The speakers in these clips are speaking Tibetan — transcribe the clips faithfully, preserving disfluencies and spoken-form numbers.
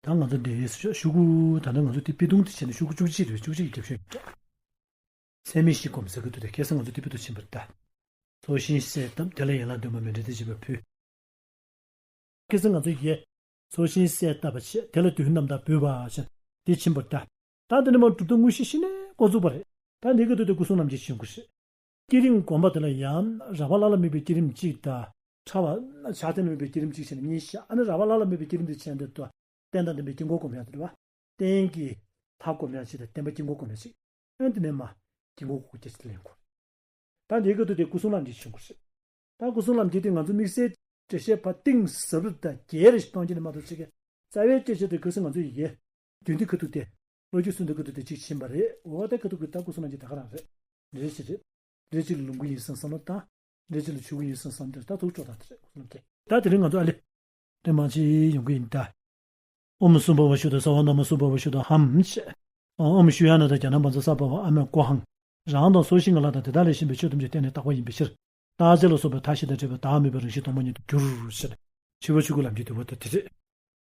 ད་ང་ཚོ་འདི་ཤོག་གུ་ད་ལྟ་ང་ཚོ་དེ་དཔེ་ཐུང་དེ་བྱས་ནས་ཤོག་གུ་བཅུ་གཅིག་རེད། བཅུ་གཅིག་གི་རྒྱབ་ཤོག་ཡིན་འདྲ། ཚད་མེད་བཞི་སྒོམ་ཟེར་གི་འདུག་སྟེ། ཁ་སང་ང་ཚོ་དེ་དཔེ་ཐུང་ཕྱིན་པ་རེད་ད། ཚོགས་ཞིང་གསལ་བཏབ། དེ་ལ་ཡན་ལག་བདུན་པ་མཎྜལ་ཏེ་བཞི་པ་ཕུལ། ཁ་སང་ང་ཚོ་ཡིས་ཚོགས་ཞིང་གསལ་བཏབ་པ་བྱས། དེ་ལ་དོན་རྣམ་དག་འབུལ་བ་བྱས། དེ་ཕྱིན་པ་རེད་ད། ད་འདི་ནས་མར་གྲུབ་མཐའ་དངོས་གཞི་གཞི་ནས་འགོ་བཙུགས་པ་རེད། ད་འདི་གི་དོན་དེ་སྐུ་གསུང་རྣམ་འབྱེད་ཆེན་པོ་རེད། བསྐྱེད་རིམ་སྒོམ་པ་དེ་ལ་ཡང་རགས་པ་ལྷག་ལ་དམིགས་པའི་བསྐྱེད་རིམ་གཅིག་དང་། ཕྲ་བ་ཕྱག་མཚན་ལ་དམིགས་པའི་བསྐྱེད་རིམ་གཅིག་བྱས་ནས་གཉིས་བཤད། ཨ་ནི་རགས་པ་ལྷག་ལ་དམིགས་པའི་བསྐྱེད་རིམ་དེ་བྱས་འདི་ལྟོ། རྟེན་དང་ལྡན་པའི་དཀྱིལ་འཁོར་སྒོམ་ཡག་དེ་རེད་བ། རྟེན་གྱི་མཐའ་སྒོམ་ཡག་གཅིག་དང་བརྟེན་པ་དཀྱིལ་འཁོར་སྒོམ་ཡག་གཅིག་ཨ་ནི་དེ་ནས་མར་དཀྱིལ་འཁོར་སྒོམ་རྒྱག་ཡག་ལེན་དགོས། ད་འདི་གི་དོན་དེ་སྐུ་གསུང་རྣམ་འབྱེད་ཆེན་པོ་རེད། ད་སྐུ་གསུང་རྣམ་འབྱེད་དེ་ང་ཚོ་དམིགས་བསལ་འགྲེལ་བཤད་ཕར་གཏིང་ཟབ་རུ་དང་རྒྱས་རུ་ཞིག་གཏོང་རྒྱུ་ནི་མ་གཏོགས་ཅིག་གི་རྩ་བའི་སྐད་ཆ་དེ་ཁ་སང་ང་ཚོ་ཡི་གེ་རྒྱུན་དེ་ཁ་ཐུག་སྟེ། བློ་རྒྱུགས་སུ་འདི་ཁ་ཐུག་སྟེ་གཅིག་ཕྱིན་པ་རེད། འོ་ད་ཁ་ཐུག་གི་ད་སྐུ་གསུང་རྣམ་འབྱེད་དེ་ག་རང་རེད། འདྲེ་ཅི་རེད། འདྲེ་ཅི་ལ་ལུང་གི་ཡིན་སང་བསམ་བློ་བཏང་། འདྲེ་ཅི་ལ་ཆུ་གི་ཡིན་སང་བསམ་བློ་བཏང་། ད་ཐུགས་སྤྲོ་དང་དེ་རེད། སྐུ་གསུང་རྣམ་འབྱེད་ད་དེ་རིང་ང་ཚོ་ཨ་ལེ། དེ་མང་ཆེ་ཡོང་གི་ཡིན་ད། ཨོཾ་སྭ་བྷཱ་ཝ་ཤུདྡྷ་སརྦ་ནཱ་མ་སྭ་བྷཱ་ཝ་ཤུདྡྷ་ཧཾ་ཞེས། ཨོཾ་ཤཱུ་ཡ་ན་དང་ཛྙཱ་ན་བཛྲ་སརྦ་བ་ཨ་མ་ཀོ་ཧཾ། རང་དང་ཚོགས་ཞིང་གི་ལྷ་དང་དེ་དག་ལས་གཞན་པའི་ཆོས་ཐམས་ཅད་བརྟེན་ནས་རྟག་པ་ཡིན་པའི་ཕྱིར། རྟག་ཆད་ལ་སོགས་པའི་མཐའ་བཞི་དང་བྲལ་བའི་བདག་མེད་པའི་རང་བཞིན་སྟོང་པ་ཉིད་དུ་གྱུར་ཞེས། ཕྱི་པོ་ཆོས་སྐུ་ལམ་གྱི་བསྡུས་པ་དེ་རེད།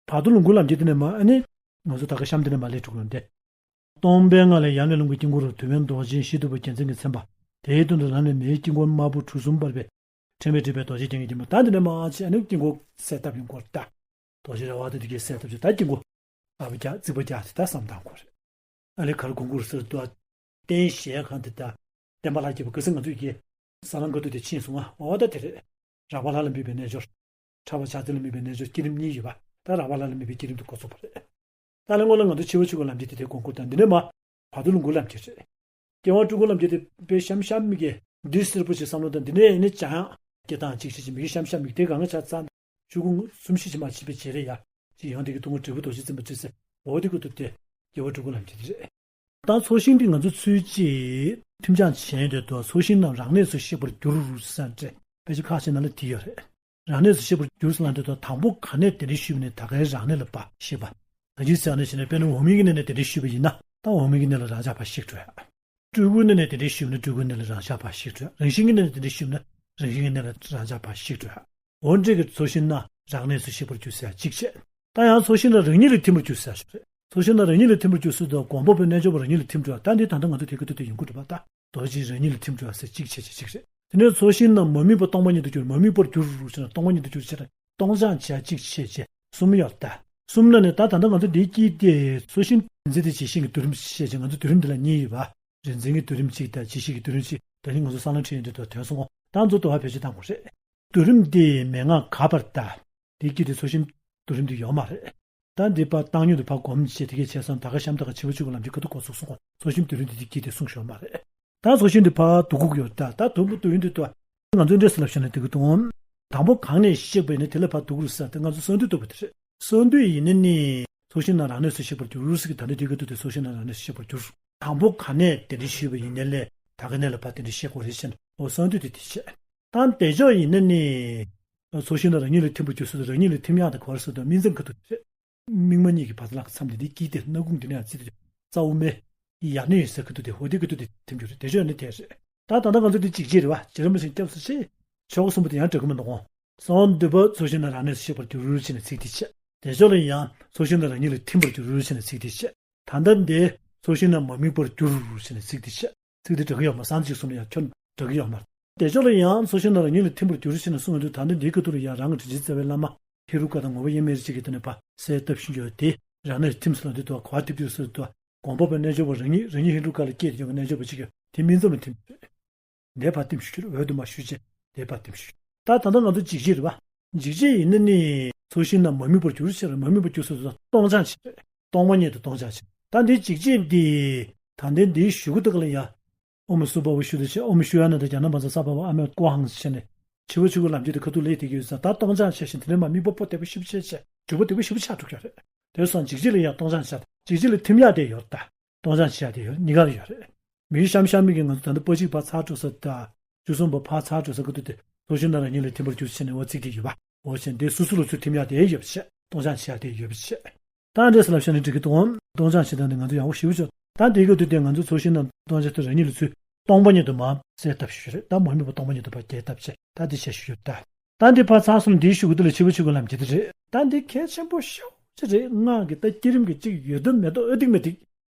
བར་དུ་ལོངས་སྐུའི་ལམ་གྱི་དེ་ནས་མར་ཨ་ནི། ང་ཚོ་ད་ག་གཤམ་དེ་ནས་མར་ལས་དྲུག་ལམ་དེ། སྟོང་པའི་ངང་ལས་ཡར་ལས་རླུང་གི་དཀྱིལ་འཁོར་རུ་དུ་མའི་མདོག་ཅན་བཞི་འདུས་པ་རྒྱལ་མཚན་གྱིས་མཚན་པ། དེའི་སྟེང་དུ་ལམ་ནས་མེའི་དཀྱིལ་འཁོར་དམར་པོ་གྲུ་གསུམ་འབར་བའི་ཕྲེང་བས་བྲིས་པའི་རྡོ་རྗེ་རྒྱན་གྱི་སྒྱུ་མ། ད་འདི་ནས་མར་ཕྱིན་ཨ་ནི་དཀྱིལ་འཁོར་གསལ་བཏབ་ཡོང་གི་ཡོད་རེད་ད། རྡོ་རྗེ་ར་བ་དེ་དེ་གའི་གསལ་བཏབ་བྱས། ད་དཀྱིལ་འཁོར་དམར་པོ་རྒྱག་རྩིག་པ་རྒྱག་དེ་ད་བསམ་བཏང་དགོས་རེད། ཨ་ལེ་གར་གོང་བཀུར་ཟེར་དུས། རྟེན་གཞལ་ཁང་དེ་དང་། བརྟེན་པ་ལྷར་བསྐྱེད་པ། ག་ས་ང་ཚོས་ཀྱི་ས་ལམ་ཁ་ཐུག་དེ་ཕྱིན་སོང་ང་། འོ་ད་དེ་རེད། རགས་པ་ལྷ་ལ་དམིགས་པའི་རྣལ་འབྱོར། ཕྲ་བ་ཕྱག་མཚན་ལ་དམིགས་པའི་རྣལ་འབྱོར་བསྐྱེད་རིམ་གཉིས་ཡོད་པ། ད་རགས་པ་ལྷ་ལ་དམིགས་པའི་བསྐྱེད་རིམ་དེ་འགོ་ཚུགས་པ་རེད། ད་ལན་སྔོན་ལ་ང་ཚོ་ཕྱི་པོ་ཆོས་སྐུ་ལམ་གྱི་དེ་དེ་དགོངས་སྐོར་དང་། འདི་ནས་མར་བར་དུ་ལོངས་སྐུའི་ལམ་གྱི་རེད། སྐྱེ་བ་སྤྲུལ་སྐུའི་ལམ་གྱི་དེ་དཔེ་གཤམ་གཤམ་མིག་གི་འདི་སེར་པོ་ཞིག་བསམ་བློ་དང་། འདི་ནས་ནི་བྱང་སྐྱེ་སྟངས་གཅིག་བྱེད་ཅིང་། མིག་གཤམ་གཤམ་མིག་དེ་གང་ག་ཆ་ཚང་ཆོས་སྐུ་གསུམ་བཞི་ཅིག་མ་ཕྱིན་པའི་བྱེད་རེད་ཡ། ཅིག་ཡང་དེ་གི་ཐུན་མོང་འབྲས་བུ་རྡོ་རྗེ་འཛིན་པ་བརྩི་ས། འོ་དེ་ཀུན་ཏུ་དེ་སྐྱེ་བ་སྤྲུལ་སྐུའི་ལམ་གྱི་དེ་རེད། ད་ཚོགས་ཞིང་འདི་ང་ཚོ་ཚུལ་གྱིས་ཐིམ་སྦྱངས་བྱས་ཡོད་དུས། ཚོགས་ཞིང་རྣམས་རང་གནས་སུ་གཤེགས་པར་གྱུར་ཟེར་ཏེ་དཔེ་ཆ་ཁག་ཅིག་ནང་ལ་དེ་ཡོད་རེད། རང་གནས་སུ་གཤེགས་པར་གྱུར་ཟེར་ལབ་དུས། དང་པོ་ག་ནས་གདན་འདྲེན་ཞུས་པ་ནས་ད་གའི་རང་གནས་ལ་ཕར་གཤེགས་པ། ད་ཅི་ཟེར་ནས་བྱས་ན། དཔེར་ན་འོག་མིན་གྱི་གནས་ནས་གདན་འདྲེན་ཞུས་པ་ཡིན་ན། ད་འོག་མིན་གྱི་གནས་ལ་རང་འཇགས་ཕར་གཤེགས་འགྲོ་ཡ། སྤྲུལ་སྐུའི་གནས་ནས་གདན་འདྲེན་ཞུས་པ་ན་སྤྲུལ་སྐུའི་གནས་ལ་རང་འཇགས་ཕར་གཤེགས་འགྲོ་ཡ། རང་བཞིན་གྱི་གནས་ནས་གདན་འདྲེན་ཞུས་པ་ན་རང་བཞིན་གྱི་གནས་ལ་རང་འཇགས་ཕར་གཤེགས་འགྲོ་ཡ། འོ་འདྲ་གི་ཚོགས་ཞིང་རྣམས་རང་གནས་སུ་གཤེགས་པར་གྱུར་ཟེར་ཡ་གཅིག་བྱས། ད་ཡང་ཚོགས་ཞིང་རྣམས་རང་ཉིད་ལ་ཐིམ་པར་གྱུར་ཟེར་ཡ་ཞིག་རེད། ཚོགས་ཞིང་རྣམས་རང་ཉིད་ལ་ཐིམ་པར་གྱུར་ཟེར་དུས། སྒོམ་པ་པོའི་རྣལ་འབྱོར་པ་རང་ཉིད་ལ་ཐིམ་འགྲོ་ཡ། ད་འདི་ད་ལྟ་ང་ཚོ་དེ་ཀ་ཐུག་དེ་ཡོང་གི་འདུག་པ། ད་རྡོ་རྗེ་རང་ཉིད་ལ་ཐིམ་འགྲོ་ཡ་ཟེར་གཅིག་བྱས་བྱས་གཅིག་རེད། དེ་ནས་ཚོགས་ཞིང་རྣམས་མ་དམིགས་པ་སྟོང་པ་ཉིད་དུ་གྱུར། མ་དམིགས་པར་གྱུར་ཟེར་ན་སྟོང་པ་ཉིད་དུ་གྱུར་ཟེར་ན། སྟོང་སྦྱངས་བྱས་གཅིག་བྱས་བྱས་གསུམ་ཡོད་ད། གསུམ་ན་ནི་ད་ད་ལྟ་ང་ཚོ་འདིའི་དཀྱིལ་དེ་ཚོགས་ཞིང་རིག་འཛིན་དེ་ཇི་ཞིག་གི་སྡུད་རིམ་བཤད་ཅིང་། ང་ཚོ་སྡུད་རིམ་འདི་ལ་གཉིས་ཡོད་པ། རིག་འཛིན་གྱི་སྡུད་རིམ་གཅིག་དང་ཇི་ཞིག་གི་སྡུད་རིམ་གཅིག་ད་ནི་ང་ཚོ་གསང་ལམ་ཁྲིད་ཡོང་དུས་དོན་སོང་ད་ང་ཚོ་དོ་བ་བེད་སྤྱོད་བཏང་དགོས་རེད། སྡུད་རིམ་འདི་མན་ངག་ག་པར་ད། འདིའི་དཀྱིལ་དེ་ཚོགས་ཞིང་སྡུད་རིམ་འདི་ཡོད་མ་རེད། ད་འདི་ཕར་བཏང་ཡོང་དུས་ཕར་སྒོམ་བྱས་དེ་གས་བྱས་སོང་། ད་ག་གཤམ་ད་ག་ཕྱི་པོ་ཆོས་སྐུའི་ལམ་གྱི་ཁ་ཐུག་འགོ་ཚུགས་སོང་། ཚོགས་ཞིང་སྡུད་རིམ་འདི་དེ་དཀྱིལ་དེ་གསུངས་ཡོད་མ་རེད། ད་ཚོགས་ཞིང་འདི་ཕར་སྡུད་དགོས་ཀྱི་ཡོད་ད། ད་དུམ་བུ་སྡུད་ཡོང་དུས་ད་ང་ཚོ་འདྲེས་སུ་ལབ་བྱས་ན་འགྲིག་གི་འདུག་དང་པོ་གང་ནས་གཤེགས་པ་ཡིན་ན་དེ་ལ་ཕར་སྡུད་དགོས་ཟེར་ཏེ་ང་ཚོ་གསང་འདུས་བཏུབ་པ་དེ་རེད། གསང་འདུས་ཡིན་ན་ནི་ཚོགས་ཞིང་རྣམས་རང་གནས་སུ་གཤེགས་པར་འགྱུར་ཟེར་གི། ད་ནི་དེ་ག་ཐུག་དེ་ཚོགས་ཞིང་རྣམས་རང་གནས་སུ་གཤེགས་པར་འགྱུར། དང་པོ་ག་ནས་གདན་འདྲེན་ཞུས་པ་ཡིན་ནའི་ལས་ད་ག་ནས་ལ་ཕར་གདན་འདྲེན་བཤད་དགོས་རེད་ཟེར་ནས། འོ་གསང་འདུས་དེ་དེ་བྱས། ད་དལ་འབྱོར་ཡིན་ན་ནི་ཚོགས་ཞིང་རྣམས་རང་ཉིད་ལ་ཐིམ་པར་འགྱུར་ཟེར་དུས། རང་ཉིད་ལ་ཐིམ་ཡག་དེ་ག་པར་ཟེར་དུས་སྨིན་མཚམས་ཁ་ཐུག་དེ་རེད། སྨིན་མ་གཉིས་ཀྱི་བར་དུ་ལ་མཚམས་དེ་འདི་དཀྱིལ་དེ་སྣ་ཁུང་འདི་ནས་ཡར་བརྩིས་དུས་རྩ་དབུ་མའི་ཡར་སྣེ་ཡོད་ས་ཁ་ཐུག་དེ། འོ་དེ་ཁ་ཐུག་དེ་ཐིམ་རྒྱུ་རེད། དལ་འབྱོར་ནི་དེ་རེད། ད་ད་ལྟ་ང་ཚོ་འདི་འཇིགས་བྱེད་རེད་བ། བྱེད་རིམ་བཞིན་སྐྱབས་སུ་མཆི། ཆོ་ག་གསུམ་པོ་དེ་ཡང་འགྲིག་གི་མི་འདུག་གོ། གསང་འདུས་པ་ཚོགས་ཞིང་རྣམས་རང་གནས་སུ་གཤེགས་པར་འགྱུར་ཟེར་ནས་ཚིག་དེ་བྱས། དལ་འབྱོར་ལ་ཡང་ཚོགས་ཞིང་རྣམས་རང་ཉིད་ལ་ཐིམ་པར་འགྱུར་ཟེར་ནས་ཚིག་དེ་བྱས། ད་ལྟ་འདི་ཚོགས་ཞིང་རྣམས་མ་དམིགས་པར་འགྱུར་ཟེར་ནས་ཚིག་དེ་བྱས། ཚིག་དེ་འགྲིག་གི་ཡོད་མ། གསང་གཅིག་གསུམ་ལ་ཡང་ཁྱོན་འགྲིག་གི་ཡོད་མ། དལ་འབྱོར་ལ་ཡང་ཚོགས་ཞིང་རྣམས་རང་ཉིད་ལ་ཐིམ་པར་འགྱུར་ཟེར་ནས་གསུངས་ཡོང་དུས། ད་ལྟ་འདིའི་ཁ་ཐུག་ལ་ཡང་རང་གི་དྲིན་ཅན་རྩ་བའི་བླ་མ་ཧེ་རུ་ཀ་དང་ངོ་བོ་དབྱེར་མེད་རིགས་གཅིག་གི་ཐོག་ནས་ཕར་གསལ་བཏབ་ཞུ་རྒྱུ་དེ། རང་གནས་ཐིམ་ཟེར་ལབ་དུས་དོ་ག་པར་ཐིམ་རྒྱུ་ཟེར་དུས། སྒོམ་པ་པོའི་རྣལ་འབྱོར་པ་རང་ཉིད། རང་ཉིད་ཧེ་རུ་ཀ་ལ་སྐྱེས་ཏེ་ཡོང་བའི་རྣལ་འབྱོར་པ་གཅིག་གིས་དེ་སྨིན་མཚམས་ལ་ཐིམ་རྒྱུ་རེད། འདས་པར་ཐིམ་ཞུ་རྒྱུ་རེད། འོག་ཏུ་མར་ཞུ་བྱས་འདས་པར་ཐིམ་ཞུ། ད་ད་ལྟ་ང་ཚོ་འཇིགས་བྱེད་རེད་བ། འཇིགས་བྱེད་ཡིན་ན་ནི་ཚོགས་ཞིང་རྣམས་མ་དམིགས་པར་གྱུར་ཟེར། མ་དམིགས་པར་གྱུར་ཟེར་དུས་སྟོང་སྦྱངས་བྱས་རེད། སྟོང་པ་ཉིད་དུ་སྟོང་སྦྱངས་བྱས། ད་འདི་འཇིགས་བྱེད་འདི་ད་ལྟའི་འདིའི་ཞུ་གི་འདུག་ག་ལ་ཡ། ཨོཾ་སྭ་བྷཱ་ཝ་ཤུདྡྷ་བྱས། ཨོཾ་ཤཱུ་ཡ་ན་དང་ཛྙཱ་ན་བཛྲ་སརྦ་བ་ཨ་མ་ཀོ་ཧཾ་ཟེར་ནས་ཕྱི་པོ་ཆོས་སྐུའི་ལམ་གྱི་དེ་ཁ་ཐུག་ལས་དེ་གི་ཡོད་ཙང་། ད་སྟོང་སྦྱངས་བྱས་ཤིང་དེ་ནས་མ་དམིགས་པ་པོ་དལ་བ་ཞེ་པོ་ཆེ་བྱས། འགྱུར་བ་དལ་བ་ཞེ་པོ་ཆགས་འགྲོ་གི་རེད། དེ་སོང་འཇིགས་བྱེད་ལ་ཡང་སྟོང་སྦྱངས་བྱས། འཇིགས་བྱེད་ལ་ཐིམ་ཡག་དེ་ཡོད་ད། སྟོང་སྦྱངས་བྱེད་ཡག་དེ་ཡོད། གཉིས་ཀ་ལ་ཡོད་རེད། མིག་ཤམ་ཤམ་མིག་གིས་ང་ཚོ་ད་ལྟ་པ་གཅིག་ཕར་ཚར་འགྲོ་ས་དང་། བཅུ་གསུམ་པ་ཕར་ཚར་འགྲོ་ས་ཁ་ཐུག་དེ་ཚོགས་ཞིང་རྣམས་རང་ཉིད་ལ་ཐིམ་པར་གྱུར་ཟེར་ནས་འོ་ཚིག་དེ་ཡོད་པ། འོ་བྱས་འདི་སོ་སོ་ལ་ཚུར་ཐིམ་ཡག་དེ་ཡོད་པ་བྱས། སྟོང་སྦྱངས་བྱེད་ཡག་དེ་ཡོད་པ་བྱས། ད་འདྲེས་སུ་ལབ་བྱས་ནས་འགྲིག་གི་འདུག་ཨང་། སྟོང་སྦྱངས་བྱེད་སྟངས་དེ་ང་ཚོ་ཡག་པོ་ཞེ་པོ་ཅིག་ད་འདི་གི་དུས་དེ་ང་ཚོ་ཚོགས་ཞིང་རྣམས་སྟོང་སྦྱངས་བྱས་ཏེ་རང་ཉིད་ལ་ཚུར་སྟོང་པ་ཉིད་དུ་མར་གསལ་བཏབ་ཞུ་རྒྱུ་རེད། ད་མ་དམིགས་པ་སྟོང་པ་ཉིད་དུ་ཕར་རྒྱས་བཏབ་བྱས། ད་འདི་བྱས་ཞུ་རྒྱུ་རེད་ད། ད་འདི་ཕར་ཚར་སོང་། འདིའི་ཞུ་གི་འདི་ལ་ཕྱི་པོ་ཆོས་སྐུའི་ལམ་གྱི་དེ་རེད། ད་འདི་གལ་ཆེན་པོ་ཤོག་ ཅི་རེད། སྔགས་ཀྱི་ད་བསྐྱེད་རིམ་གྱི་གཅིག་ཡོད་དོ་མེད་དོ་ཨ་ཏིག་མ་ཏིག་